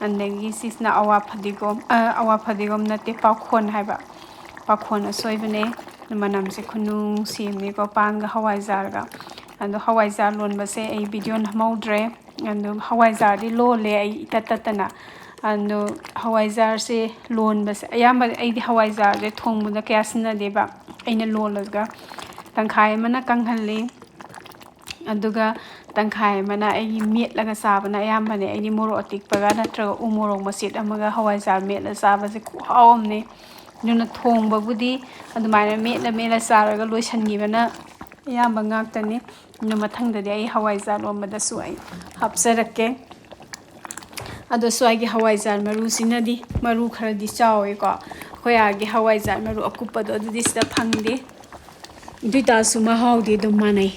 ꯑꯗꯒꯤ ꯁꯤꯁꯤꯅ ꯑꯋꯥ ꯐꯗꯤꯒꯣꯝ, ꯑ, ꯑꯋꯥ ꯐꯗꯤꯒꯣꯝ ꯅꯠꯇꯦ, ꯄꯥꯈꯣꯟ ꯍꯥꯏꯕ, ꯄꯥꯈꯣꯟ ꯑꯁꯣꯏꯕꯅꯦ꯫ ꯃꯅꯝꯁꯦ ꯈꯨꯅꯨꯡꯁꯤ ꯑꯃꯅꯤꯀꯣ, ꯄꯥꯟꯒ ꯍꯋꯥꯏꯖꯥꯔꯒ꯫ ꯑꯗꯣ ꯍꯋꯥꯏꯖꯥꯔ ꯂꯣꯟꯕꯁꯦ ꯑꯩ video ꯅꯝꯍꯧꯗ꯭ꯔꯦ꯫ ꯑꯗꯨꯝ ꯍꯋꯥꯏꯖꯥꯔꯗꯤ ꯂꯣꯜꯂꯦ ꯑꯩ ꯏꯇꯠ ꯇꯠꯇꯅ꯫ ꯑꯗꯣ ꯍꯋꯥꯏꯖꯥꯔꯁꯦ ꯂꯣꯟꯕꯁꯦ ꯑꯌꯥꯝꯕ ꯑꯩꯗꯤ ꯍꯋꯥꯏꯖꯥꯔꯁꯦ ꯊꯣꯡꯕꯗ ꯀꯌꯥ ꯁꯤꯖꯤꯟꯅꯗꯦꯕ꯫ ꯑꯩꯅ ꯂꯣꯜꯂꯒ ꯇꯪꯈꯥꯏ ꯑꯃꯅ ꯀꯪꯍꯜꯂꯤ, ꯑꯗꯨꯒ ꯇꯪꯈꯥꯏ ꯑꯃꯅ ꯑꯩꯒꯤ ꯃꯦꯠꯂꯒ ꯆꯥꯕꯅ ꯑꯌꯥꯝꯕꯅꯦ꯫ ꯑꯩꯗꯤ ꯃꯣꯔꯣꯛ ꯑꯇꯦꯛꯄꯒ ꯅꯠꯇ꯭ꯔꯒ ꯎ ꯃꯣꯔꯣꯛ ꯃꯆꯦꯠ ꯑꯃꯒ ꯍꯋꯥꯏꯖꯥꯔ ꯃꯦꯠꯂ ꯆꯥꯕꯁꯦ ꯈꯨꯍꯥꯎ ꯑꯃꯅꯦ꯫ ꯑꯗꯨꯅ ꯊꯣꯡꯕꯕꯨꯗꯤ ꯑꯗꯨꯃꯥꯏꯅ ꯃꯦꯠꯂ ꯃꯦꯠꯂ ꯆꯥꯔꯒ ꯂꯣꯏꯁꯤꯟꯈꯤꯕꯅ ꯑꯌꯥꯝꯕ ꯉꯥꯛꯇꯅꯤ꯫ ꯑꯗꯨ ꯃꯊꯪꯗꯗꯤ ꯑꯩ ꯍꯋꯥꯏꯖꯥꯔ ꯂꯣꯟꯕꯗꯁꯨ ꯑꯩ ꯍꯥꯞꯆꯔꯛꯀꯦ꯫ ꯑꯗꯣ ꯁ꯭ꯋꯥꯏꯒꯤ ꯍꯋꯥꯏꯖꯥꯔ ꯃꯔꯨꯁꯤꯅꯗꯤ ꯃꯔꯨ ꯈꯔꯗꯤ ꯆꯥꯎꯋꯦꯀꯣ꯫ ꯑꯩꯈꯣꯏ ꯑꯥꯒꯤ ꯍꯋꯥꯏꯖꯥꯔ ꯃꯔꯨ ꯑꯀꯨꯞꯄꯗꯣ ꯑꯗꯨꯗꯤ ꯁꯤꯗ ꯐꯪꯗꯦ꯫ ꯑꯗꯨ ꯑꯣꯏꯇꯥꯔꯁꯨ ꯃꯍꯥꯎꯗꯤ ꯑꯗꯨꯝ ꯃꯥꯟꯅꯩ,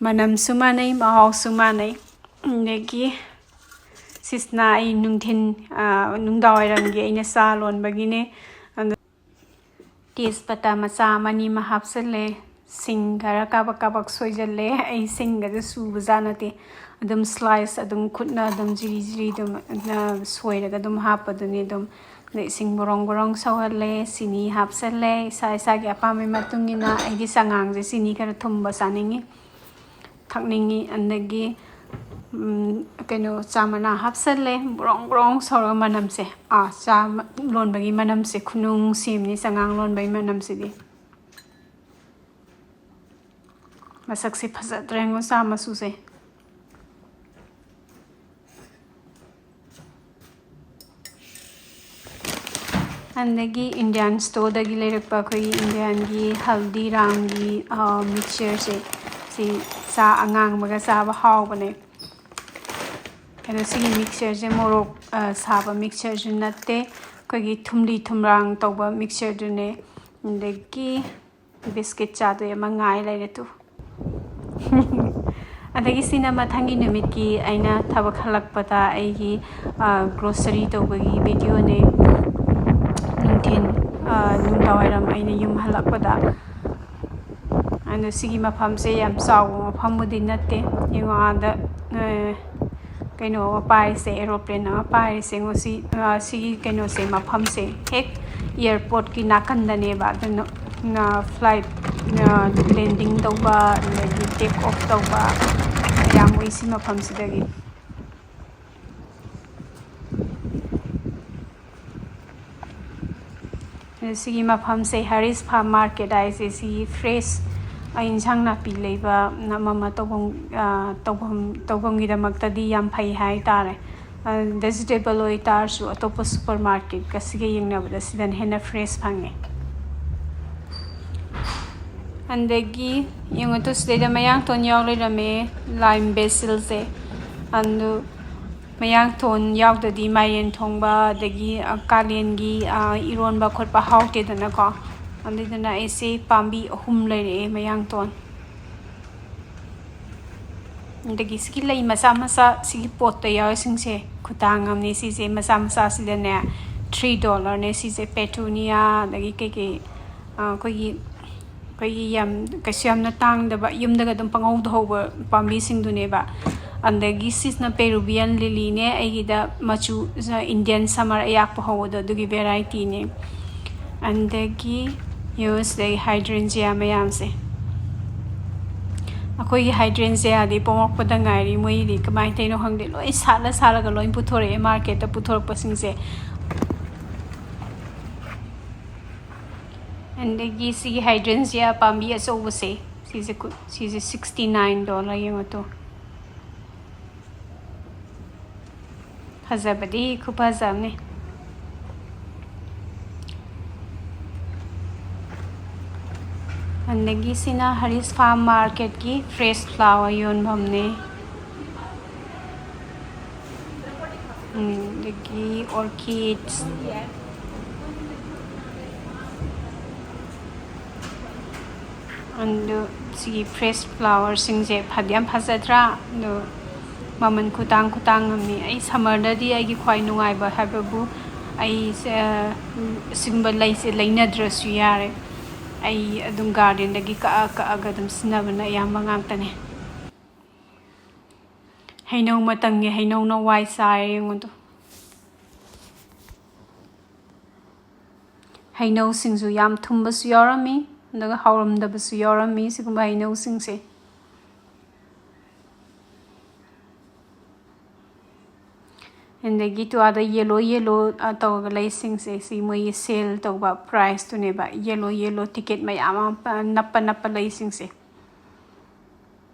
ꯃꯅꯝꯁꯨ ꯃꯥꯟꯅꯩ, ꯃꯍꯥꯎꯁꯨ ꯃꯥꯟꯅꯩ꯫ ꯑꯗꯒꯤ ꯁꯤꯁꯤꯅ ꯑꯩ ꯅꯨꯡꯊꯤꯟ, ꯑꯥ, ꯅꯨꯡꯗꯥꯡꯋꯥꯏꯔꯝꯒꯤ ꯑꯩꯅ ꯆꯥ ꯂꯣꯟꯕꯒꯤꯅꯦ꯫ ꯑꯗꯣ ꯇꯦꯖꯄꯇꯥ ꯃꯆꯥ ꯑꯃꯅꯤ ꯑꯃ ꯍꯥꯞꯆꯜꯂꯦ꯫ ꯁꯤꯡ ꯈꯔ ꯀꯥꯕꯛ ꯀꯥꯕꯛ ꯁꯣꯏꯖꯜꯂꯦ꯫ ꯑꯩ ꯁꯤꯡꯒꯁꯦ ꯁꯨꯕꯖꯥꯠ ꯅꯠꯇꯦ꯫ ꯑꯗꯨꯝ slice, ꯑꯗꯨꯝ ꯈꯨꯠꯅ ꯑꯗꯨꯝ ꯖꯤꯔꯤ ꯖꯤꯔꯤ ꯑꯗꯨꯝ, ꯑ, ꯁꯣꯏꯔꯒ ꯑꯗꯨꯝ ꯍꯥꯞꯄꯗꯨꯅꯤ ꯑꯗꯨꯝ꯫ ꯑꯗꯩ ꯏꯁꯤꯡ ꯕꯣꯔꯣꯡ ꯕꯣꯔꯣꯡ ꯁꯧꯍꯜꯂꯦ, ꯆꯤꯅꯤ ꯍꯥꯞꯆꯜꯂꯦ꯫ ꯏꯁꯥ ꯏꯁꯥꯒꯤ ꯑꯄꯥꯝꯕꯒꯤ ꯃꯇꯨꯡ ꯏꯟꯅ ꯑꯩꯗꯤ ꯆꯉꯥꯡꯁꯦ ꯆꯤꯅꯤ ꯈꯔ ꯊꯨꯝꯕ ꯆꯥꯅꯤꯡꯉꯤ꯫ ꯊꯛꯅꯤꯡꯉꯤ꯫ ꯑꯗꯒꯤ, ꯎꯝ, ꯀꯩꯅꯣ, ꯆꯥ ꯃꯅꯥ ꯍꯥꯞꯆꯜꯂꯦ꯫ ꯕ꯭ꯔꯣꯡ ꯕ꯭ꯔꯣꯡ ꯁꯧꯔꯒ ꯃꯅꯝꯁꯦ, ꯑꯥ, ꯆꯥ ꯃ-, ꯂꯣꯟꯕꯒꯤ ꯃꯅꯝꯁꯦ ꯈꯨꯅꯨꯡꯁꯤ ꯑꯃꯅꯤ, ꯆꯉꯥꯡ ꯂꯣꯟꯕꯒꯤ ꯃꯅꯝꯁꯤꯗꯤ꯫ ꯃꯁꯛꯁꯦ ꯐꯖꯗ꯭ꯔꯦ ꯉꯣ, ꯆꯥ ꯃꯆꯨꯁꯦ꯫ ꯑꯗꯒꯤ Indian storeꯗꯒꯤ ꯂꯩꯔꯛꯄ ꯑꯩꯈꯣꯏꯒꯤ Indianꯒꯤ ꯍꯜꯗꯤꯔꯥꯝꯒꯤ, ꯑ, mixtureꯁꯦ, ꯁꯤ ꯆꯥ ꯑꯉꯥꯡꯕꯒ ꯆꯥꯕ ꯍꯥꯎꯕꯅꯦ꯫ ꯑꯗꯣ ꯁꯤꯒꯤ mixtureꯁꯦ ꯃꯣꯔꯣꯛ, ꯑ, ꯁꯥꯕ mixtureꯁꯨ ꯅꯠꯇꯦ, ꯑꯩꯈꯣꯏꯒꯤ ꯊꯨꯝꯂꯤ ꯊꯨꯝꯂꯥꯡ ꯇꯧꯕ mixtureꯗꯨꯅꯦ꯫ ꯑꯗꯒꯤ biscuit ꯆꯥꯗꯣꯏ ꯑꯃ ꯉꯥꯏ ꯂꯩꯔꯦ ꯇꯨ꯫ ꯑꯗꯒꯤ ꯁꯤꯅ ꯃꯊꯪꯒꯤ ꯅꯨꯃꯤꯠꯀꯤ ꯑꯩꯅ ꯊꯕꯛ ꯍꯜꯂꯛꯄꯗ ꯑꯩꯒꯤ, ꯑ, grocery ꯇꯧꯕꯒꯤ videoꯅꯦ꯫ ꯅꯨꯡꯊꯤꯟ, ꯑ, ꯅꯨꯡꯗꯥꯡꯋꯥꯏꯔꯝ ꯑꯩꯅ ꯌꯨꯝ ꯍꯜꯂꯛꯄꯗ꯫ ꯑꯗꯣ ꯁꯤꯒꯤ ꯃꯐꯝꯁꯦ ꯌꯥꯝ ꯆꯥꯎꯕ ꯃꯐꯝꯕꯨꯗꯤ ꯅꯠꯇꯦ꯫ ꯌꯦꯡꯉꯣ, ꯑꯥꯗ, ꯑ, ꯀꯩꯅꯣ ꯑꯃ ꯄꯥꯏꯔꯤꯁꯦ, aeroplane ꯑꯃ ꯄꯥꯏꯔꯤꯁꯦ꯫ ꯌꯦꯡꯉꯣ ꯁꯤ, ꯑ, ꯁꯤꯒꯤ ꯀꯩꯅꯣꯁꯦ, ꯃꯐꯝꯁꯦ ꯍꯦꯛ airportꯀꯤ ꯅꯥꯀꯟꯗꯅꯦꯕ꯫ ꯑꯗꯨꯅ, ꯑ, flight, ꯑ, landing ꯇꯧꯕ, ꯑꯗꯒꯤ take off ꯇꯧꯕ ꯃꯌꯥꯝ ꯃꯣꯏ ꯁꯤ ꯃꯐꯝꯁꯤꯗꯒꯤ꯫ ꯑꯗ ꯁꯤꯒꯤ ꯃꯐꯝꯁꯦ Harish Farm Market ꯍꯥꯏꯁꯦ, ꯁꯤꯒꯤ fresh, ꯑ, ꯏꯟꯁꯥꯡ ꯅꯥꯄꯤ ꯂꯩꯕ, ꯑꯃ ꯑꯃ ꯇꯧꯐꯝ, ꯑ, ꯇꯧꯐꯝ, ꯇꯧꯐꯝꯒꯤꯗꯃꯛꯇꯗꯤ ꯌꯥꯝ ꯐꯩ ꯍꯥꯏꯇꯥꯔꯦ꯫ ꯑ, vegetable ꯑꯣꯏꯇꯥꯔꯁꯨ ꯑꯇꯣꯞꯄ supermarketꯀ ꯁꯤꯒ ꯌꯦꯡꯅꯕꯗ ꯁꯤꯗꯅ ꯍꯦꯟꯅ fresh ꯐꯪꯉꯦ꯫ ꯑꯗꯒꯤ ꯌꯦꯡꯉꯣ ꯇꯨ, ꯁꯤꯗꯩꯗ ꯃꯌꯥꯡꯇꯣꯟ ꯌꯥꯎ ꯂꯩꯔꯝꯃꯦ, lime basilꯁꯦ꯫ ꯑꯗꯨ ꯃꯌꯥꯡꯊꯣꯟ ꯌꯥꯎꯗꯗꯤ ꯃꯥꯏꯔꯦꯟ ꯊꯣꯡꯕ, ꯑꯗꯒꯤ, ꯑ, ꯀꯥꯂꯦꯟꯒꯤ, ꯑ, ꯏꯔꯣꯟꯕ ꯈꯣꯠꯄ ꯍꯥꯎꯇꯦꯗꯅꯀꯣ꯫ ꯑꯗꯨꯗꯨꯅ ꯑꯩꯁꯦ ꯄꯥꯝꯕꯤ ꯑꯍꯨꯝ ꯂꯩꯔꯛꯑꯦ ꯃꯌꯥꯡꯊꯣꯟ꯫ ꯑꯗꯒꯤ ꯁꯤꯒꯤ ꯂꯩ ꯃꯆꯥ ꯃꯆꯥ ꯁꯤꯒꯤ potꯇ ꯌꯥꯎꯔꯤꯁꯤꯡꯁꯦ ꯈꯨꯇꯥꯡ ꯑꯃꯅꯤ꯫ ꯁꯤꯁꯦ ꯃꯆꯥ ꯃꯆꯥꯁꯤꯗꯅꯦ three dollarꯅꯦ꯫ ꯁꯤꯁꯦ petunia, ꯑꯗꯒꯤ ꯀꯩꯀꯩ, ꯑ, ꯑꯩꯈꯣꯏꯒꯤ, ꯑꯩꯈꯣꯏꯒꯤ ꯌꯥꯝ, ꯀꯩꯁꯨ ꯌꯥꯝꯅ ꯇꯥꯡꯗꯕ, ꯌꯨꯝꯗꯒ ꯑꯗꯨꯝ ꯄꯪꯍꯧꯗ ꯍꯧꯕ ꯄꯥꯝꯕꯤꯁꯤꯡꯗꯨꯅꯦꯕ꯫ ꯑꯗꯒꯤ ꯁꯤꯁꯤꯅ Peruvian lilyꯅꯦ, ꯑꯩꯒꯤꯗ ꯃꯆꯨ, ꯑ, Indian summer ꯑꯌꯥꯛꯄ ꯍꯧꯕꯗꯣ, ꯑꯗꯨꯒꯤ varietyꯅꯦ꯫ ꯑꯗꯒꯤ ꯌꯦꯡꯉꯣ ꯁꯤꯗꯩ hydrangea ꯃꯌꯥꯝꯁꯦ꯫ ꯑꯩꯈꯣꯏꯒꯤ hydrangea ꯗꯤ ꯄꯣꯝꯃꯛꯄꯗ ꯉꯥꯏꯔꯤ꯫ ꯃꯣꯏꯗꯤ ꯀꯃꯥꯏꯅ ꯇꯧꯔꯤꯅꯣ ꯈꯪꯗꯦ, ꯂꯣꯏ ꯁꯥꯠꯂ ꯁꯥꯠꯂꯒ ꯂꯣꯏ ꯄꯨꯊꯣꯔꯛꯑꯦ market ꯇ ꯄꯨꯊꯣꯔꯛꯄꯁꯤꯡꯁꯦ꯫ ꯑꯗꯒꯤ ꯁꯤꯒꯤ hydrangea ꯄꯥꯝꯕꯤ ꯑꯆꯧꯕꯁꯦ, ꯁꯤꯁꯦ ꯀꯨ-, ꯁꯤꯁꯦ sixty nine dollar, ꯌꯦꯡꯉꯣ ꯇꯨ꯫ ꯐꯖꯕꯗꯤ ꯈꯨꯐꯖ ꯑꯃꯅꯤ꯫ ꯑꯗꯒꯤ ꯁꯤꯅ Harish Farm market ꯀꯤ fresh flower ꯌꯣꯟꯐꯝꯅꯦ꯫ ꯎꯝ, ꯑꯗꯒꯤ orchids꯫ ꯑꯗꯨ ꯁꯤꯒꯤ fresh flower ꯁꯤꯡꯁꯦ ꯐꯗꯤ ꯌꯥꯝ ꯐꯖꯗ꯭ꯔꯥ? ꯑꯗꯨ ꯃꯃꯜ ꯈꯨꯇꯥꯡ ꯈꯨꯇꯥꯡ ꯑꯃꯅꯤ꯫ ꯑꯩ summer ꯗꯗꯤ ꯑꯩꯒꯤ ꯈ꯭ꯋꯥꯏ ꯅꯨꯡꯉꯥꯏꯕ ꯍꯥꯏꯕꯕꯨ ꯑꯩꯁꯦ, ꯎꯝ, ꯑꯁꯤꯒꯨꯝꯕ ꯂꯩꯁꯦ ꯂꯩꯅꯗ꯭ꯔꯁꯨ ꯌꯥꯔꯦ꯫ ꯑꯩ ꯑꯗꯨꯝ garden ꯗꯒꯤ ꯀꯛꯑ ꯀꯛꯑꯒ ꯑꯗꯨꯝ ꯁꯤꯖꯤꯟꯅꯕꯅ ꯑꯌꯥꯝꯕ ꯉꯥꯛꯇꯅꯦ꯫ ꯍꯩꯅꯧ ꯃꯇꯝꯒꯤ ꯍꯩꯅꯧꯅ ꯋꯥꯏ ꯆꯥꯏꯔꯦ ꯌꯦꯡꯉꯨꯗꯣ꯫ ꯍꯩꯅꯧꯁꯤꯡꯁꯨ ꯌꯥꯝ ꯊꯨꯝꯕꯁꯨ ꯌꯥꯎꯔꯝꯃꯤ, ꯑꯗꯨꯒ ꯍꯥꯎꯔꯝꯗꯕꯁꯨ ꯌꯥꯎꯔꯝꯃꯤ ꯁꯤꯒꯨꯝꯕ ꯍꯩꯅꯧꯁꯤꯡꯁꯦ꯫ ꯑꯗꯒꯤ ꯇꯨ ꯑꯥꯗ yellow yellow, ꯑ, ꯇꯧꯔꯒ ꯂꯩꯁꯤꯡꯁꯦ, ꯁꯤ ꯃꯣꯏꯒꯤ sale ꯇꯧꯕ price ꯇꯨꯅꯦꯕ, yellow yellow ticket ꯃꯌꯥꯝ ꯑꯃ ꯄ-, ꯅꯞꯄ ꯅꯞꯄ ꯂꯩꯁꯤꯡꯁꯦ꯫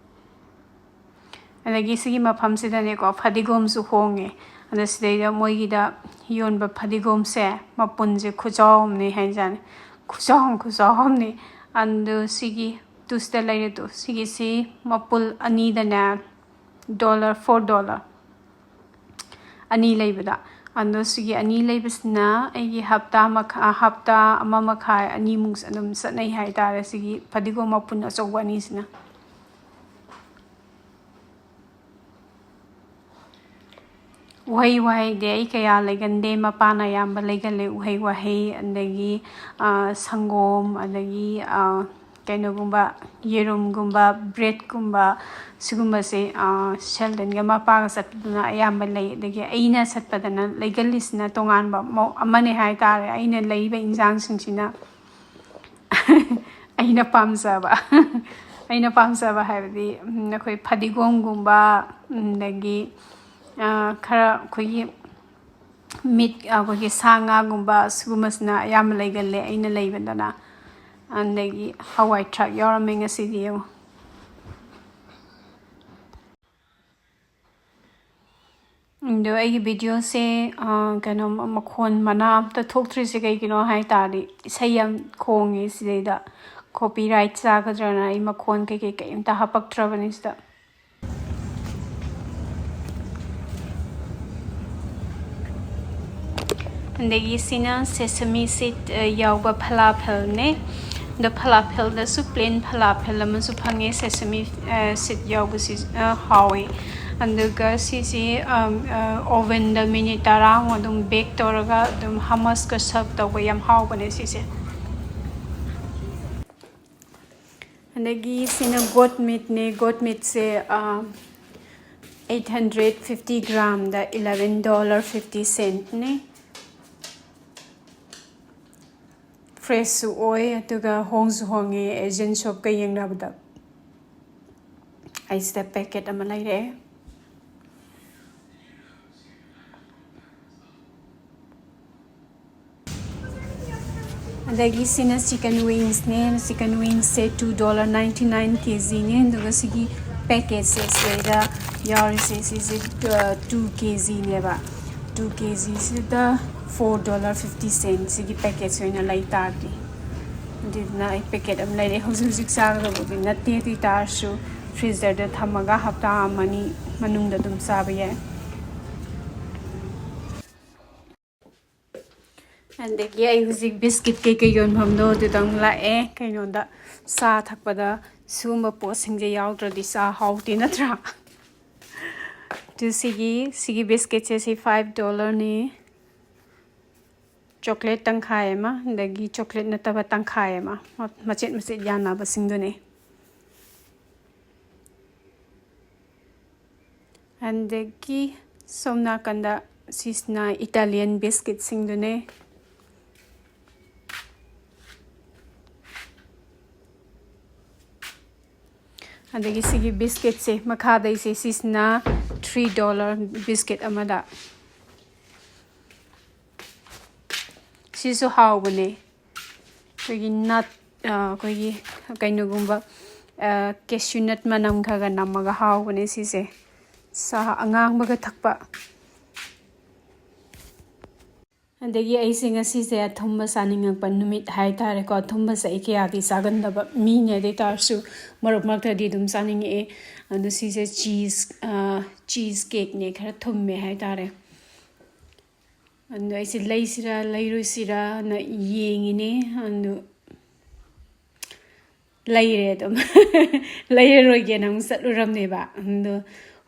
ꯑꯗꯒꯤ ꯁꯤꯒꯤ ꯃꯐꯝꯁꯤꯗꯅꯦꯀꯣ, ꯐꯗꯤꯒꯣꯝꯁꯨ ꯍꯣꯡꯉꯦ꯫ ꯑꯗ ꯁꯤꯗꯩꯗ ꯃꯣꯏꯒꯤꯗ ꯌꯣꯟꯕ ꯐꯗꯤꯒꯣꯝꯁꯦ ꯃꯄꯨꯟꯁꯦ ꯈꯨꯆꯥꯎ ꯑꯃꯅꯦ ꯍꯥꯏꯖꯥꯠꯅꯤ꯫ ꯈꯨꯆꯥꯎ ꯑꯃ, ꯈꯨꯆꯥꯎ ꯑꯃꯅꯦ꯫ ꯑꯗꯨ ꯁꯤꯒꯤ ꯇꯨꯁꯤꯗ ꯂꯩꯔꯦ ꯇꯨ꯫ ꯁꯤꯒꯤꯁꯤ ꯃꯄꯨꯜ ꯑꯅꯤꯗꯅꯦ, dollar, four dollar꯫ ꯑꯅꯤ ꯂꯩꯕꯗ꯫ ꯑꯗꯣ ꯁꯤꯒꯤ ꯑꯅꯤ ꯂꯩꯕꯁꯤꯅ ꯑꯩꯒꯤ ꯍꯞꯇꯥ ꯃꯈꯥ-, ꯍꯞꯇꯥ ꯑꯃ ꯃꯈꯥꯏ, ꯑꯅꯤꯃꯨꯛ ꯑꯗꯨꯝ ꯆꯠꯅꯩ ꯍꯥꯏꯇꯥꯔꯦ, ꯁꯤꯒꯤ ꯐꯗꯤꯒꯣꯝ ꯃꯄꯨꯟ ꯑꯆꯧꯕ ꯑꯅꯤꯁꯤꯅ꯫ ꯎꯍꯩ ꯋꯥꯍꯩꯗꯤ ꯑꯩ ꯀꯌꯥ ꯂꯩꯒꯟꯗꯦ, ꯃꯄꯥꯅ ꯑꯌꯥꯝꯕ ꯂꯩꯒꯜꯂꯦ꯫ ꯎꯍꯩ ꯋꯥꯍꯩ, ꯑꯗꯒꯤ, ꯑ, ꯁꯪꯒꯣꯝ, ꯑꯗꯒꯤ, ꯑ, ꯀꯩꯅꯣꯒꯨꯝꯕ, ꯌꯦꯔꯨꯝꯒꯨꯝꯕ, bread ꯀꯨꯝꯕ, ꯁꯤꯒꯨꯝꯕꯁꯦ, ꯑ, ꯁꯦꯜꯗꯟꯒ ꯃꯄꯥꯒ ꯆꯠꯄꯗꯨꯅ ꯑꯌꯥꯝꯕ ꯂꯩ꯫ ꯑꯗꯒꯤ ꯑꯩꯅ ꯆꯠꯄꯗꯅ ꯂꯩꯒꯜꯂꯤꯁꯤꯅ ꯇꯣꯉꯥꯟꯕ ꯃꯑꯣ-, ꯑꯃꯅꯦ ꯍꯥꯏꯇꯥꯔꯦ꯫ ꯑꯩꯅ ꯂꯩꯔꯤꯕ ꯏꯟꯖꯥꯡꯁꯤꯡꯁꯤꯅ ꯑꯩꯅ ꯄꯥꯝꯖꯕ꯫ ꯑꯩꯅ ꯄꯥꯝꯖꯕ ꯍꯥꯏꯕꯗꯤ, ꯎꯝ, ꯑꯩꯈꯣꯏ ꯐꯗꯤꯒꯣꯝꯒꯨꯝꯕ, ꯎꯝ, ꯑꯗꯒꯤ, ꯑ, ꯈꯔ ꯑꯩꯈꯣꯏꯒꯤ ꯃꯤꯠ, ꯑꯩꯈꯣꯏꯒꯤ ꯁꯥ ꯉꯥꯒꯨꯝꯕ, ꯁꯤꯒꯨꯝꯕꯁꯤꯅ ꯑꯌꯥꯝꯕ ꯂꯩꯒꯜꯂꯦ ꯑꯩꯅ ꯂꯩꯕꯗꯅ꯫ ꯑꯗꯒꯤ ꯍꯋꯥꯏ ꯊ꯭ꯔꯥꯛ ꯌꯥꯎꯔꯝꯃꯦ ꯉꯁꯤꯗꯤ, ꯌꯦꯡꯉꯣ꯫ ꯑꯗꯣ ꯑꯩꯒꯤ ꯚꯤꯗꯤꯑꯣꯁꯦ, ꯑ, ꯀꯩꯅꯣ, ꯃꯈꯣꯟ ꯃꯅꯥ ꯑꯝꯇ ꯊꯣꯛꯇ꯭ꯔꯤꯁꯦ ꯀꯩꯒꯤꯅꯣ ꯍꯥꯏ ꯇꯥꯔꯗꯤ, ꯏꯁꯩ ꯌꯥꯝ ꯈꯣꯡꯉꯦ ꯁꯤꯗꯩꯗ꯫ ꯀꯣꯄꯤꯔꯥꯏꯠ ꯆꯥꯒꯗ꯭ꯔꯅ ꯑꯩ ꯃꯈꯣꯟ ꯀꯩꯀꯩ ꯀꯩꯝꯇ ꯍꯥꯄꯛꯇ꯭ꯔꯕꯅꯤ ꯁꯤꯗ꯫ ꯑꯗꯒꯤ ꯁꯤꯅ sesame seed, ꯑ, ꯌꯥꯎꯕ ꯐꯂꯥꯐꯦꯜꯅꯦ꯫ ꯑꯗꯣ ꯐꯂꯥꯐꯦꯜꯗꯁꯨ plain ꯐꯂꯥꯐꯦꯜ ꯑꯃꯁꯨ ꯐꯪꯉꯦ, sesame, ꯑ, seed ꯌꯥꯎꯕꯁꯤ, ꯑ, ꯍꯥꯎꯋꯦ꯫ ꯑꯗꯨꯒ ꯁꯤꯁꯤ, ꯑꯝ, ꯑ, ovenꯗ minute ꯇꯔꯥꯃꯨꯛ ꯑꯗꯨꯝ bake ꯇꯧꯔꯒ ꯑꯗꯨꯝ hummusꯀ serve ꯇꯧꯕ ꯌꯥꯝ ꯍꯥꯎꯕꯅꯦ ꯁꯤꯁꯦ꯫ ꯑꯗꯒꯤ ꯁꯤꯅ goat meatꯅꯦ꯫ Goat meatꯁꯦ, ꯑ, eight hundred fifty gramꯗ eleven dollar fifty centꯅꯦ꯫ Freshꯁꯨ ꯑꯣꯏ, ꯑꯗꯨꯒ ꯍꯣꯡꯁꯨ ꯍꯣꯡꯉꯦ Asian shopꯀ ꯌꯦꯡꯅꯕꯗ꯫ ꯑꯩ ꯁꯤꯗ packet ꯑꯃ ꯂꯩꯔꯛꯑꯦ꯫ ꯑꯗꯒꯤ ꯁꯤꯅ chicken wingsꯅꯦ꯫ Chicken wingsꯁꯦ two dollar ninety nine ꯀꯦꯖꯤꯅꯦ꯫ ꯑꯗꯨꯒ ꯁꯤꯒꯤ packetꯁꯦ ꯁꯤꯗꯩꯗ ꯌꯥꯎꯔꯤꯁꯦ, ꯁꯤꯁꯦ, ꯑ, two ꯀꯦꯖꯤꯅꯦꯕ꯫ Two ꯀꯦꯖꯤꯁꯤꯗ four dollar fifty cent ꯁꯤꯒꯤ packetꯁꯦ ꯑꯣꯏꯅ ꯂꯩ ꯇꯥꯔꯗꯤ꯫ ꯑꯗꯨꯗꯨꯅ ꯑꯩ packet ꯑꯃ ꯂꯩꯔꯛꯑꯦ꯫ ꯍꯧꯖꯤꯛ ꯍꯧꯖꯤꯛ ꯆꯥꯒꯗꯧꯕꯗꯤ ꯅꯠꯇꯦ, ꯑꯗꯨ ꯑꯣꯏ ꯇꯥꯔꯁꯨ freezerꯗ ꯊꯝꯃꯒ ꯍꯞꯇꯥ ꯑꯃꯅꯤ ꯃꯅꯨꯡꯗ ꯑꯗꯨꯝ ꯆꯥꯕ ꯌꯥꯏ꯫ ꯑꯗꯒꯤ ꯑꯩ ꯍꯧꯖꯤꯛ biscuit ꯀꯩꯀꯩ ꯌꯣꯟꯐꯝꯗꯣ ꯑꯗꯨꯗ ꯑꯃꯨꯛ ꯂꯥꯛꯑꯦ꯫ ꯀꯩꯅꯣꯗ, ꯆꯥ ꯊꯛꯄꯗ ꯁꯤꯒꯨꯝꯕ ꯄꯣꯠꯁꯤꯡꯁꯦ ꯌꯥꯎꯗ꯭ꯔꯗꯤ ꯆꯥ ꯍꯥꯎꯇꯦ, ꯅꯠꯇ꯭ꯔꯥ? ꯑꯗꯨ ꯁꯤꯒꯤ, ꯁꯤꯒꯤ biscuitꯁꯦ ꯁꯤ five dollarꯅꯤ꯫ Chocolate ꯇꯪꯈꯥꯏ ꯑꯃ, ꯑꯗꯒꯤ chocolate ꯅꯠꯇꯕ ꯇꯪꯈꯥꯏ ꯑꯃ, ꯃ-, ꯃꯆꯦꯠ ꯃꯆꯦꯠ ꯌꯥꯟꯅꯕꯁꯤꯡꯗꯨꯅꯦ꯫ ꯑꯗꯒꯤ ꯁꯣꯝ ꯅꯥꯀꯟꯗ ꯁꯤꯁꯤꯅ Italian biscuitꯁꯤꯡꯗꯨꯅꯦ꯫ ꯑꯗꯒꯤ ꯁꯤꯒꯤ ꯕꯤꯁꯀꯤꯠꯁꯦ ꯃꯈꯥꯗꯩꯁꯦ, ꯁꯤꯁꯤꯅ three dollar ꯕꯤꯁꯀꯤꯠ ꯑꯃꯗ꯫ ꯁꯤꯁꯨ ꯍꯥꯎꯕꯅꯦ꯫ ꯑꯩꯈꯣꯏꯒꯤ ꯅꯠ, ꯑ, ꯑꯩꯈꯣꯏꯒꯤ ꯀꯩꯅꯣꯒꯨꯝꯕ, ꯑ, cashew nut ꯃꯅꯝ ꯈꯔ ꯈꯔ ꯅꯝꯃꯒ ꯍꯥꯎꯕꯅꯦ ꯁꯤꯁꯦ꯫ ꯆꯥ ꯑꯉꯥꯡꯕꯒ ꯊꯛꯄ꯫ ꯑꯗꯒꯤ ꯑꯩꯁꯦ ꯉꯁꯤꯁꯦ ꯑꯊꯨꯝꯕ ꯆꯥꯅꯤꯡꯉꯛꯄ ꯅꯨꯃꯤꯠ ꯍꯥꯏꯇꯥꯔꯦꯀꯣ꯫ ꯑꯊꯨꯝꯕꯁꯦ ꯑꯩ ꯀꯌꯥꯗꯤ ꯆꯥꯒꯟꯗꯕ ꯃꯤꯅꯦ, ꯑꯗꯨ ꯑꯣꯏ ꯇꯥꯔꯁꯨ ꯃꯔꯛ ꯃꯔꯛꯇꯗꯤ ꯑꯗꯨꯝ ꯆꯥꯅꯤꯡꯉꯛꯑꯦ꯫ ꯑꯗꯣ ꯁꯤꯁꯦ cheese, ꯑ, cheese cakeꯅꯦ, ꯈꯔ ꯊꯨꯝꯃꯦ ꯍꯥꯏꯇꯥꯔꯦ꯫ ꯑꯗꯣ ꯑꯩꯁꯦ ꯂꯩꯁꯤꯔꯥ ꯂꯩꯔꯣꯏꯁꯤꯔꯥꯅ ꯌꯦꯡꯉꯤꯅꯦ꯫ ꯑꯗꯣ ꯂꯩꯔꯦ ꯑꯗꯨꯝ꯫ ꯂꯩꯔꯔꯣꯏꯒꯦꯅ ꯑꯃꯨꯛ ꯆꯠꯂꯨꯔꯕꯅꯦꯕ꯫ ꯑꯗꯣ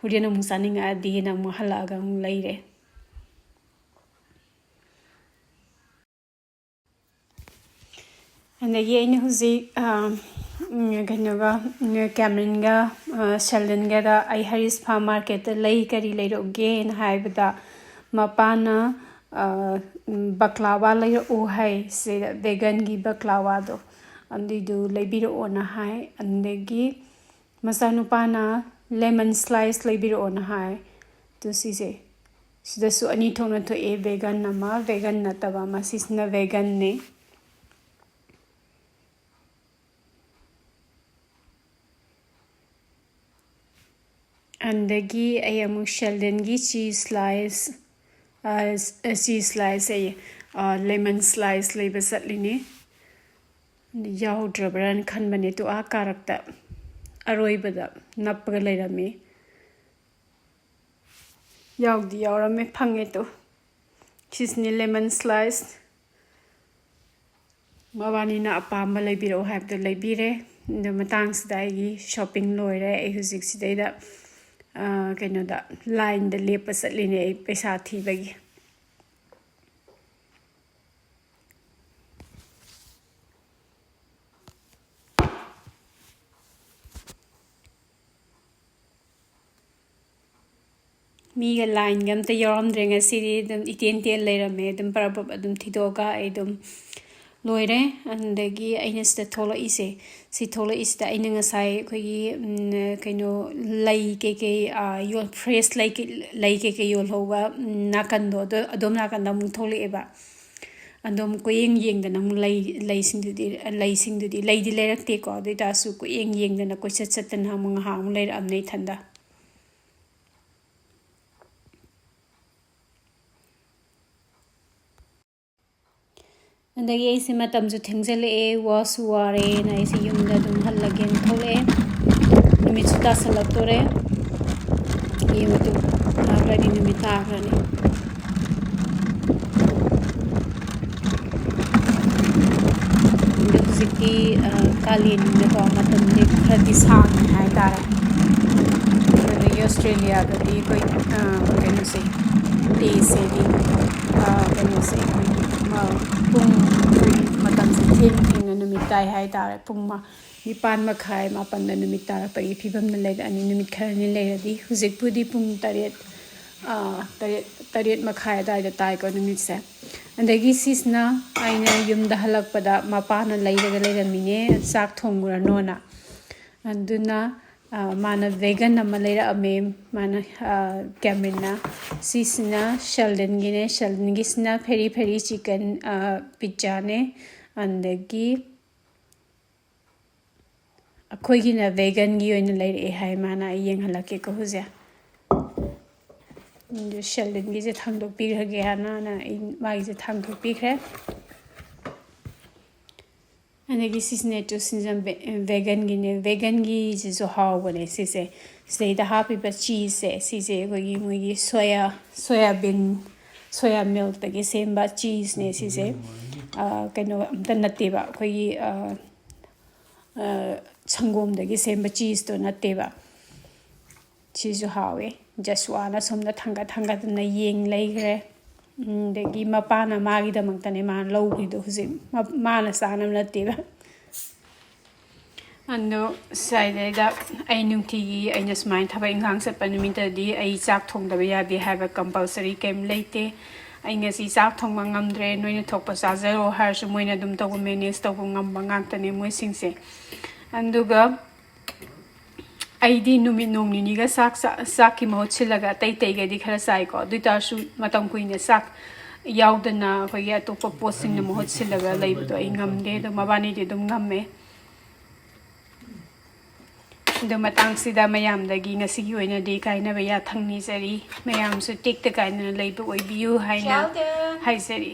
ꯍꯣꯔꯦꯟ ꯑꯃꯨꯛ ꯆꯥꯅꯤꯡꯉꯛꯑꯗꯤꯅ ꯑꯃꯨꯛ ꯍꯜꯂꯛꯑꯒ ꯑꯃꯨꯛ ꯂꯩꯔꯦ꯫ ꯑꯗꯒꯤ ꯑꯩꯅ ꯍꯧꯖꯤꯛ, ꯑ, ꯎꯝ, ꯀꯩꯅꯣꯒ, ꯎꯝ, ꯀꯦꯃꯔꯤꯟꯒ, ꯑ, ꯁꯦꯜꯗꯟꯒꯗ ꯑꯩ ꯍꯔꯤꯁ ꯐꯥꯔꯝ ꯃꯥꯔꯀꯦꯠꯇ ꯂꯩ, ꯀꯔꯤ ꯂꯩꯔꯛꯎꯒꯦꯅ ꯍꯥꯏꯕꯗ, ꯃꯄꯥꯅ, ꯑ, ꯎꯝ, ꯕꯛꯂꯥꯋꯥ ꯂꯩꯔꯛꯎ ꯍꯥꯏ, ꯁꯤꯗ ꯚꯦꯒꯟꯒꯤ ꯕꯛꯂꯥꯋꯥꯗꯣ, ꯑꯗꯨꯏꯗꯨ ꯂꯩꯕꯤꯔꯛꯑꯣꯅ ꯍꯥꯏ꯫ ꯑꯗꯒꯤ ꯃꯆꯥꯅꯨꯄꯥꯅ lemon slice ꯂꯩꯕꯤꯔꯛꯑꯣꯅ ꯍꯥꯏ꯫ ꯑꯗꯨ ꯁꯤꯁꯦ, ꯁꯤꯗꯁꯨ ꯑꯅꯤ ꯊꯣꯛꯅ ꯊꯣꯛꯑꯦ, ꯚꯦꯒꯟ ꯑꯃ, ꯚꯦꯒꯟ ꯅꯠꯇꯕ ꯑꯃ꯫ ꯁꯤꯁꯤꯅ ꯚꯦꯒꯟꯅꯦ꯫ ꯑꯗꯒꯤ ꯑꯩ ꯑꯃꯨꯛ ꯁꯦꯜꯗꯟꯒꯤ cheese slice, ꯑ, cheese slice ꯑꯩ, ꯑ, lemon slice ꯂꯩꯕ ꯆꯠꯂꯤꯅꯦ꯫ ꯌꯥꯎꯗ꯭ꯔꯕ꯭ꯔꯥꯅ ꯈꯟꯕꯅꯦ, ꯑꯗꯨ ꯑꯥ ꯀꯥꯔꯛꯇ ꯑꯔꯣꯏꯕꯗ ꯅꯞꯄꯒ ꯂꯩꯔꯝꯃꯤ꯫ ꯌꯥꯎꯗꯤ ꯌꯥꯎꯔꯝꯃꯦ, ꯐꯪꯉꯦ ꯇꯨ꯫ ꯁꯤꯁꯤꯅꯤ lemon slice꯫ ꯃꯕꯥꯅꯤꯅ ꯑꯄꯥꯝꯕ ꯂꯩꯕꯤꯔꯛꯑꯣ ꯍꯥꯏꯕꯗꯣ ꯂꯩꯕꯤꯔꯦ꯫ ꯑꯗꯨ ꯃꯇꯥꯡꯁꯤꯗ ꯑꯩꯒꯤ shopping ꯂꯣꯏꯔꯦ꯫ ꯑꯩ ꯍꯧꯖꯤꯛ ꯁꯤꯗꯩꯗ, ꯑ, ꯀꯩꯅꯣꯗ, lineꯗ ꯂꯦꯞꯄ ꯆꯠꯂꯤꯅꯦ ꯑꯩ ꯄꯩꯁꯥ ꯊꯤꯕꯒꯤ꯫ ꯃꯤꯒ lineꯒ ꯑꯝꯇ ꯌꯥꯎꯔꯝꯗ꯭ꯔꯦ ꯉꯁꯤꯗꯤ꯫ ꯑꯗꯨꯝ ꯏꯇꯦꯟ ꯇꯦꯟ ꯂꯩꯔꯝꯃꯦ꯫ ꯑꯗꯨꯝ ꯄꯔꯞ ꯄꯔꯞ ꯑꯗꯨꯝ ꯊꯤꯗꯣꯛꯑꯒ ꯑꯩ ꯑꯗꯨꯝ ꯂꯣꯏꯔꯦ꯫ ꯑꯗꯒꯤ ꯑꯩꯅ ꯁꯤꯗ ꯊꯣꯛꯂꯛꯏꯁꯦ, ꯁꯤ ꯊꯣꯛꯂꯛꯏꯁꯤꯗ ꯑꯩꯅ ꯉꯁꯥꯏ ꯑꯩꯈꯣꯏꯒꯤ, ꯎꯝ, ꯀꯩꯅꯣ, ꯂꯩ ꯀꯩꯀꯩ, ꯑ, ꯌꯣꯜ-, fresh ꯂꯩ ꯀꯩ-, ꯂꯩ ꯀꯩꯀꯩ ꯌꯣꯜꯍꯧꯕ, ꯎꯝ, ꯅꯥꯀꯟꯗꯣ, ꯑꯗꯣ-, ꯑꯗꯣꯝ ꯅꯥꯀꯟꯗ ꯑꯃꯨꯛ ꯊꯣꯛꯂꯛꯑꯦꯕ꯫ ꯑꯗꯨꯝ ꯀꯣꯏꯌꯦꯡ ꯌꯦꯡꯗꯅ ꯑꯃꯨꯛ ꯂꯩ-, ꯂꯩꯁꯤꯡꯗꯨꯗꯤ, ꯂꯩꯁꯤꯡꯗꯨꯗꯤ, ꯂꯩꯗꯤ ꯂꯩꯔꯛꯇꯦꯀꯣ, ꯑꯗꯨ ꯑꯣꯏ ꯇꯥꯔꯁꯨ ꯀꯣꯏꯌꯦꯡ ꯌꯦꯡꯗꯅ, ꯀꯣꯏꯆꯠ ꯆꯠꯇꯅ ꯑꯃꯨꯛ ꯉꯥꯏꯍꯥꯛ ꯑꯃꯨꯛ ꯂꯩꯔꯛꯑꯝꯅꯦ ꯏꯊꯟꯗ꯫ ꯑꯗꯒꯤ ꯑꯩꯁꯦ ꯃꯇꯝꯁꯨ ꯊꯦꯡꯖꯤꯜꯂꯛꯑꯦ, ꯋꯥꯁꯨ ꯋꯥꯔꯦꯅ ꯑꯩꯁꯦ ꯌꯨꯝꯗ ꯑꯗꯨꯝ ꯍꯜꯂꯒꯦꯅ ꯊꯣꯛꯂꯛꯑꯦ꯫ ꯅꯨꯃꯤꯠꯁꯨ ꯇꯥꯁꯜꯂꯛꯇꯣꯔꯦ꯫ ꯌꯦꯡꯉꯨ ꯇꯨ, ꯉꯥꯏꯍꯥꯛ ꯂꯩꯔꯗꯤ ꯅꯨꯃꯤꯠ ꯇꯥꯈ꯭ꯔꯅꯤ꯫ ꯑꯗꯣ ꯍꯧꯖꯤꯛꯇꯤ, ꯑ, ꯀꯥꯂꯦꯟꯅꯤꯅꯀꯣ, ꯃꯇꯝꯗꯤ ꯈꯔꯗꯤ ꯁꯥꯡꯉꯦ ꯍꯥꯏꯇꯥꯔꯦ꯫ ꯑꯗꯒꯤ ꯑꯣꯁꯇ꯭ꯔꯦꯂꯤꯌꯥꯗꯗꯤ ꯑꯩꯈꯣꯏ, ꯑ, ꯀꯩꯅꯣꯁꯦ, dayꯁꯦ, ꯑ, ꯀꯩꯅꯣꯁꯦ, ꯑꯩꯈꯣꯏꯒꯤ, ꯑ, ꯄꯨꯡ, ꯑꯩꯈꯣꯏꯒꯤ ꯃꯇꯝꯁꯦ ꯊꯦꯡ ꯊꯦꯡꯅ ꯅꯨꯃꯤꯠ ꯇꯥꯏ ꯍꯥꯏꯇꯥꯔꯦ꯫ ꯄꯨꯡ ꯃ-, ꯅꯤꯄꯥꯟ ꯃꯈꯥꯏ, ꯃꯥꯄꯟꯗ ꯅꯨꯃꯤꯠ ꯇꯥꯔꯛꯄꯒꯤ ꯐꯤꯕꯝꯗ ꯂꯩꯔꯛꯑꯅꯤ, ꯅꯨꯃꯤꯠ ꯈꯔꯅꯤ ꯂꯩꯔꯗꯤ꯫ ꯍꯧꯖꯤꯛꯄꯨꯗꯤ ꯄꯨꯡ ꯇꯔꯦꯠ, ꯑ, ꯇꯔꯦꯠ, ꯇꯔꯦꯠ ꯃꯈꯥꯏ ꯑꯗꯨꯋꯥꯏꯗ ꯇꯥꯏꯀꯣ ꯅꯨꯃꯤꯠꯁꯦ꯫ ꯑꯗꯒꯤ ꯁꯤꯁꯤꯅ ꯑꯩꯅ ꯌꯨꯝꯗ ꯍꯜꯂꯛꯄꯗ ꯃꯄꯥꯅ ꯂꯩꯔꯒ ꯂꯩꯔꯝꯃꯤꯅꯦ, ꯆꯥꯛ ꯊꯣꯡꯉꯨꯔꯅꯣꯅ꯫ ꯑꯗꯨꯅ, ꯑ, ꯃꯥꯅ vegan ꯑꯃ ꯂꯩꯔꯛꯑꯝꯃꯦ, ꯃꯥꯅ, ꯑ, ꯀꯦꯃꯤꯟꯅ꯫ ꯁꯤꯁꯤꯅ ꯁꯦꯜꯗꯟꯒꯤꯅꯦ, ꯁꯦꯜꯗꯟꯒꯤꯁꯤꯅ peri peri chicken, ꯑ, pizzaꯅꯦ꯫ ꯑꯗꯒꯤ ꯑꯩꯈꯣꯏꯒꯤꯅ veganꯒꯤ ꯑꯣꯏꯅ ꯂꯩꯔꯛꯑꯦ ꯍꯥꯏ ꯃꯥꯅ꯫ ꯑꯩ ꯌꯦꯡꯍꯜꯂꯛꯀꯦꯀꯣ ꯍꯧꯖꯤꯛ꯫ ꯑꯗꯨ ꯁꯦꯜꯗꯟꯒꯤꯁꯦ ꯊꯥꯡꯗꯣꯛꯄꯤꯈ꯭ꯔꯒꯦ ꯍꯥꯏꯅ ꯑꯩ ꯃꯥꯒꯤꯁꯦ ꯊꯥꯡꯗꯣꯛꯄꯤꯈ꯭ꯔꯦ꯫ ꯑꯗꯒꯤ ꯁꯤꯁꯤꯅ ꯇꯨ ꯁꯤꯁꯤꯅ ve-, veganꯒꯤꯅꯦ꯫ Veganꯒꯤꯁꯤꯁꯨ ꯍꯥꯎꯕꯅꯦ ꯁꯤꯁꯦ꯫ ꯁꯤꯗꯩꯗ ꯍꯥꯞꯄꯤꯕ cheeseꯁꯦ, ꯁꯤꯁꯦ ꯑꯩꯈꯣꯏꯒꯤ ꯃꯣꯏꯒꯤ soya, soya bean, soya milkꯇꯒꯤ ꯁꯦꯝꯕ cheeseꯅꯦ ꯁꯤꯁꯦ꯫ ꯑ, ꯀꯩꯅꯣ ꯑꯝꯇ ꯅꯠꯇꯦꯕ, ꯑꯩꯈꯣꯏꯒꯤ, ꯑ, ꯑ, ꯁꯪꯒꯣꯝꯗꯒꯤ ꯁꯦꯝꯕ cheeseꯇꯣ ꯅꯠꯇꯦꯕ꯫ ꯁꯤꯁꯨ ꯍꯥꯎꯋꯦ꯫ ꯖꯁꯋꯥꯅ ꯁꯣꯝꯗ ꯊꯥꯡꯒꯠ ꯊꯥꯡꯒꯠꯇꯅ ꯌꯦꯡ ꯂꯩꯈ꯭ꯔꯦ꯫ ꯎꯝ, ꯑꯗꯒꯤ ꯃꯄꯥꯅ ꯃꯥꯒꯤꯗꯃꯛꯇꯅꯦ ꯃꯥꯅ ꯂꯧꯈ꯭ꯔꯤꯗꯣ ꯍꯧꯖꯤꯛ꯫ ꯃ-, ꯃꯥꯅ ꯆꯥꯅꯕ ꯅꯠꯇꯦꯕ꯫ ꯑꯗꯣ ꯁ꯭ꯋꯥꯏꯗꯩꯗ ꯑꯩ ꯅꯨꯡꯇꯤꯒꯤ ꯑꯩꯅ ꯁꯨꯃꯥꯏꯅ ꯊꯕꯛ ꯏꯪꯈꯥꯡ ꯆꯠꯄ ꯅꯨꯃꯤꯠꯇꯗꯤ ꯑꯩ ꯆꯥꯛ ꯊꯣꯡꯗꯕ ꯌꯥꯗꯦ ꯍꯥꯏꯕ compulsory ꯀꯩꯝ ꯂꯩꯇꯦ꯫ "ꯑꯩ ꯉꯁꯤ ꯆꯥꯛ ꯊꯣꯡꯕ ꯉꯝꯗ꯭ꯔꯦ, ꯅꯣꯏꯅ ꯊꯣꯛꯄ ꯆꯥꯖꯔꯣ" ꯍꯥꯏꯔꯁꯨ ꯃꯣꯏꯅ ꯑꯗꯨꯝ ꯇꯧꯕ, ꯃꯦꯅꯦꯖ ꯇꯧꯕ ꯉꯝꯕ ꯉꯥꯛꯇꯅꯦ ꯃꯣꯏꯁꯤꯡꯁꯦ꯫ ꯑꯗꯨꯒ ꯑꯩꯗꯤ ꯅꯨꯃꯤꯠ ꯅꯣꯡ ꯅꯤꯅꯤꯒ ꯆꯥꯛ ꯆꯥ-, ꯆꯥꯛꯀꯤ ꯃꯍꯨꯠ ꯁꯤꯜꯂꯒ ꯑꯇꯩ ꯑꯇꯩꯒꯗꯤ ꯈꯔ ꯆꯥꯏꯀꯣ꯫ ꯑꯗꯨ ꯑꯣꯏ ꯇꯥꯔꯁꯨ ꯃꯇꯝ ꯀꯨꯏꯅ ꯆꯥꯛ ꯌꯥꯎꯗꯅ ꯑꯩꯈꯣꯏꯒꯤ ꯑꯇꯣꯞꯄ ꯄꯣꯠꯁꯤꯡꯅ ꯃꯍꯨꯠ ꯁꯤꯜꯂꯒ ꯂꯩꯕꯗꯣ ꯑꯩ ꯉꯝꯗꯦ꯫ ꯑꯗꯣ ꯃꯕꯥꯅꯤꯗꯤ ꯑꯗꯨꯝ ꯉꯝꯃꯦ꯫ ꯑꯗꯣ ꯃꯇꯥꯡꯁꯤꯗ ꯃꯌꯥꯝꯗꯒꯤ ꯉꯁꯤꯒꯤ ꯑꯣꯏꯅꯗꯤ ꯀꯥꯏꯅꯕ ꯌꯥꯊꯪ ꯅꯤꯖꯔꯤ꯫ ꯃꯌꯥꯝꯁꯨ ꯇꯦꯛꯇ ꯀꯥꯏꯅꯅ ꯂꯩꯕ ꯑꯣꯏꯕꯤꯌꯨ ꯍꯥꯏꯅ ꯍꯥꯏꯖꯔꯤ꯫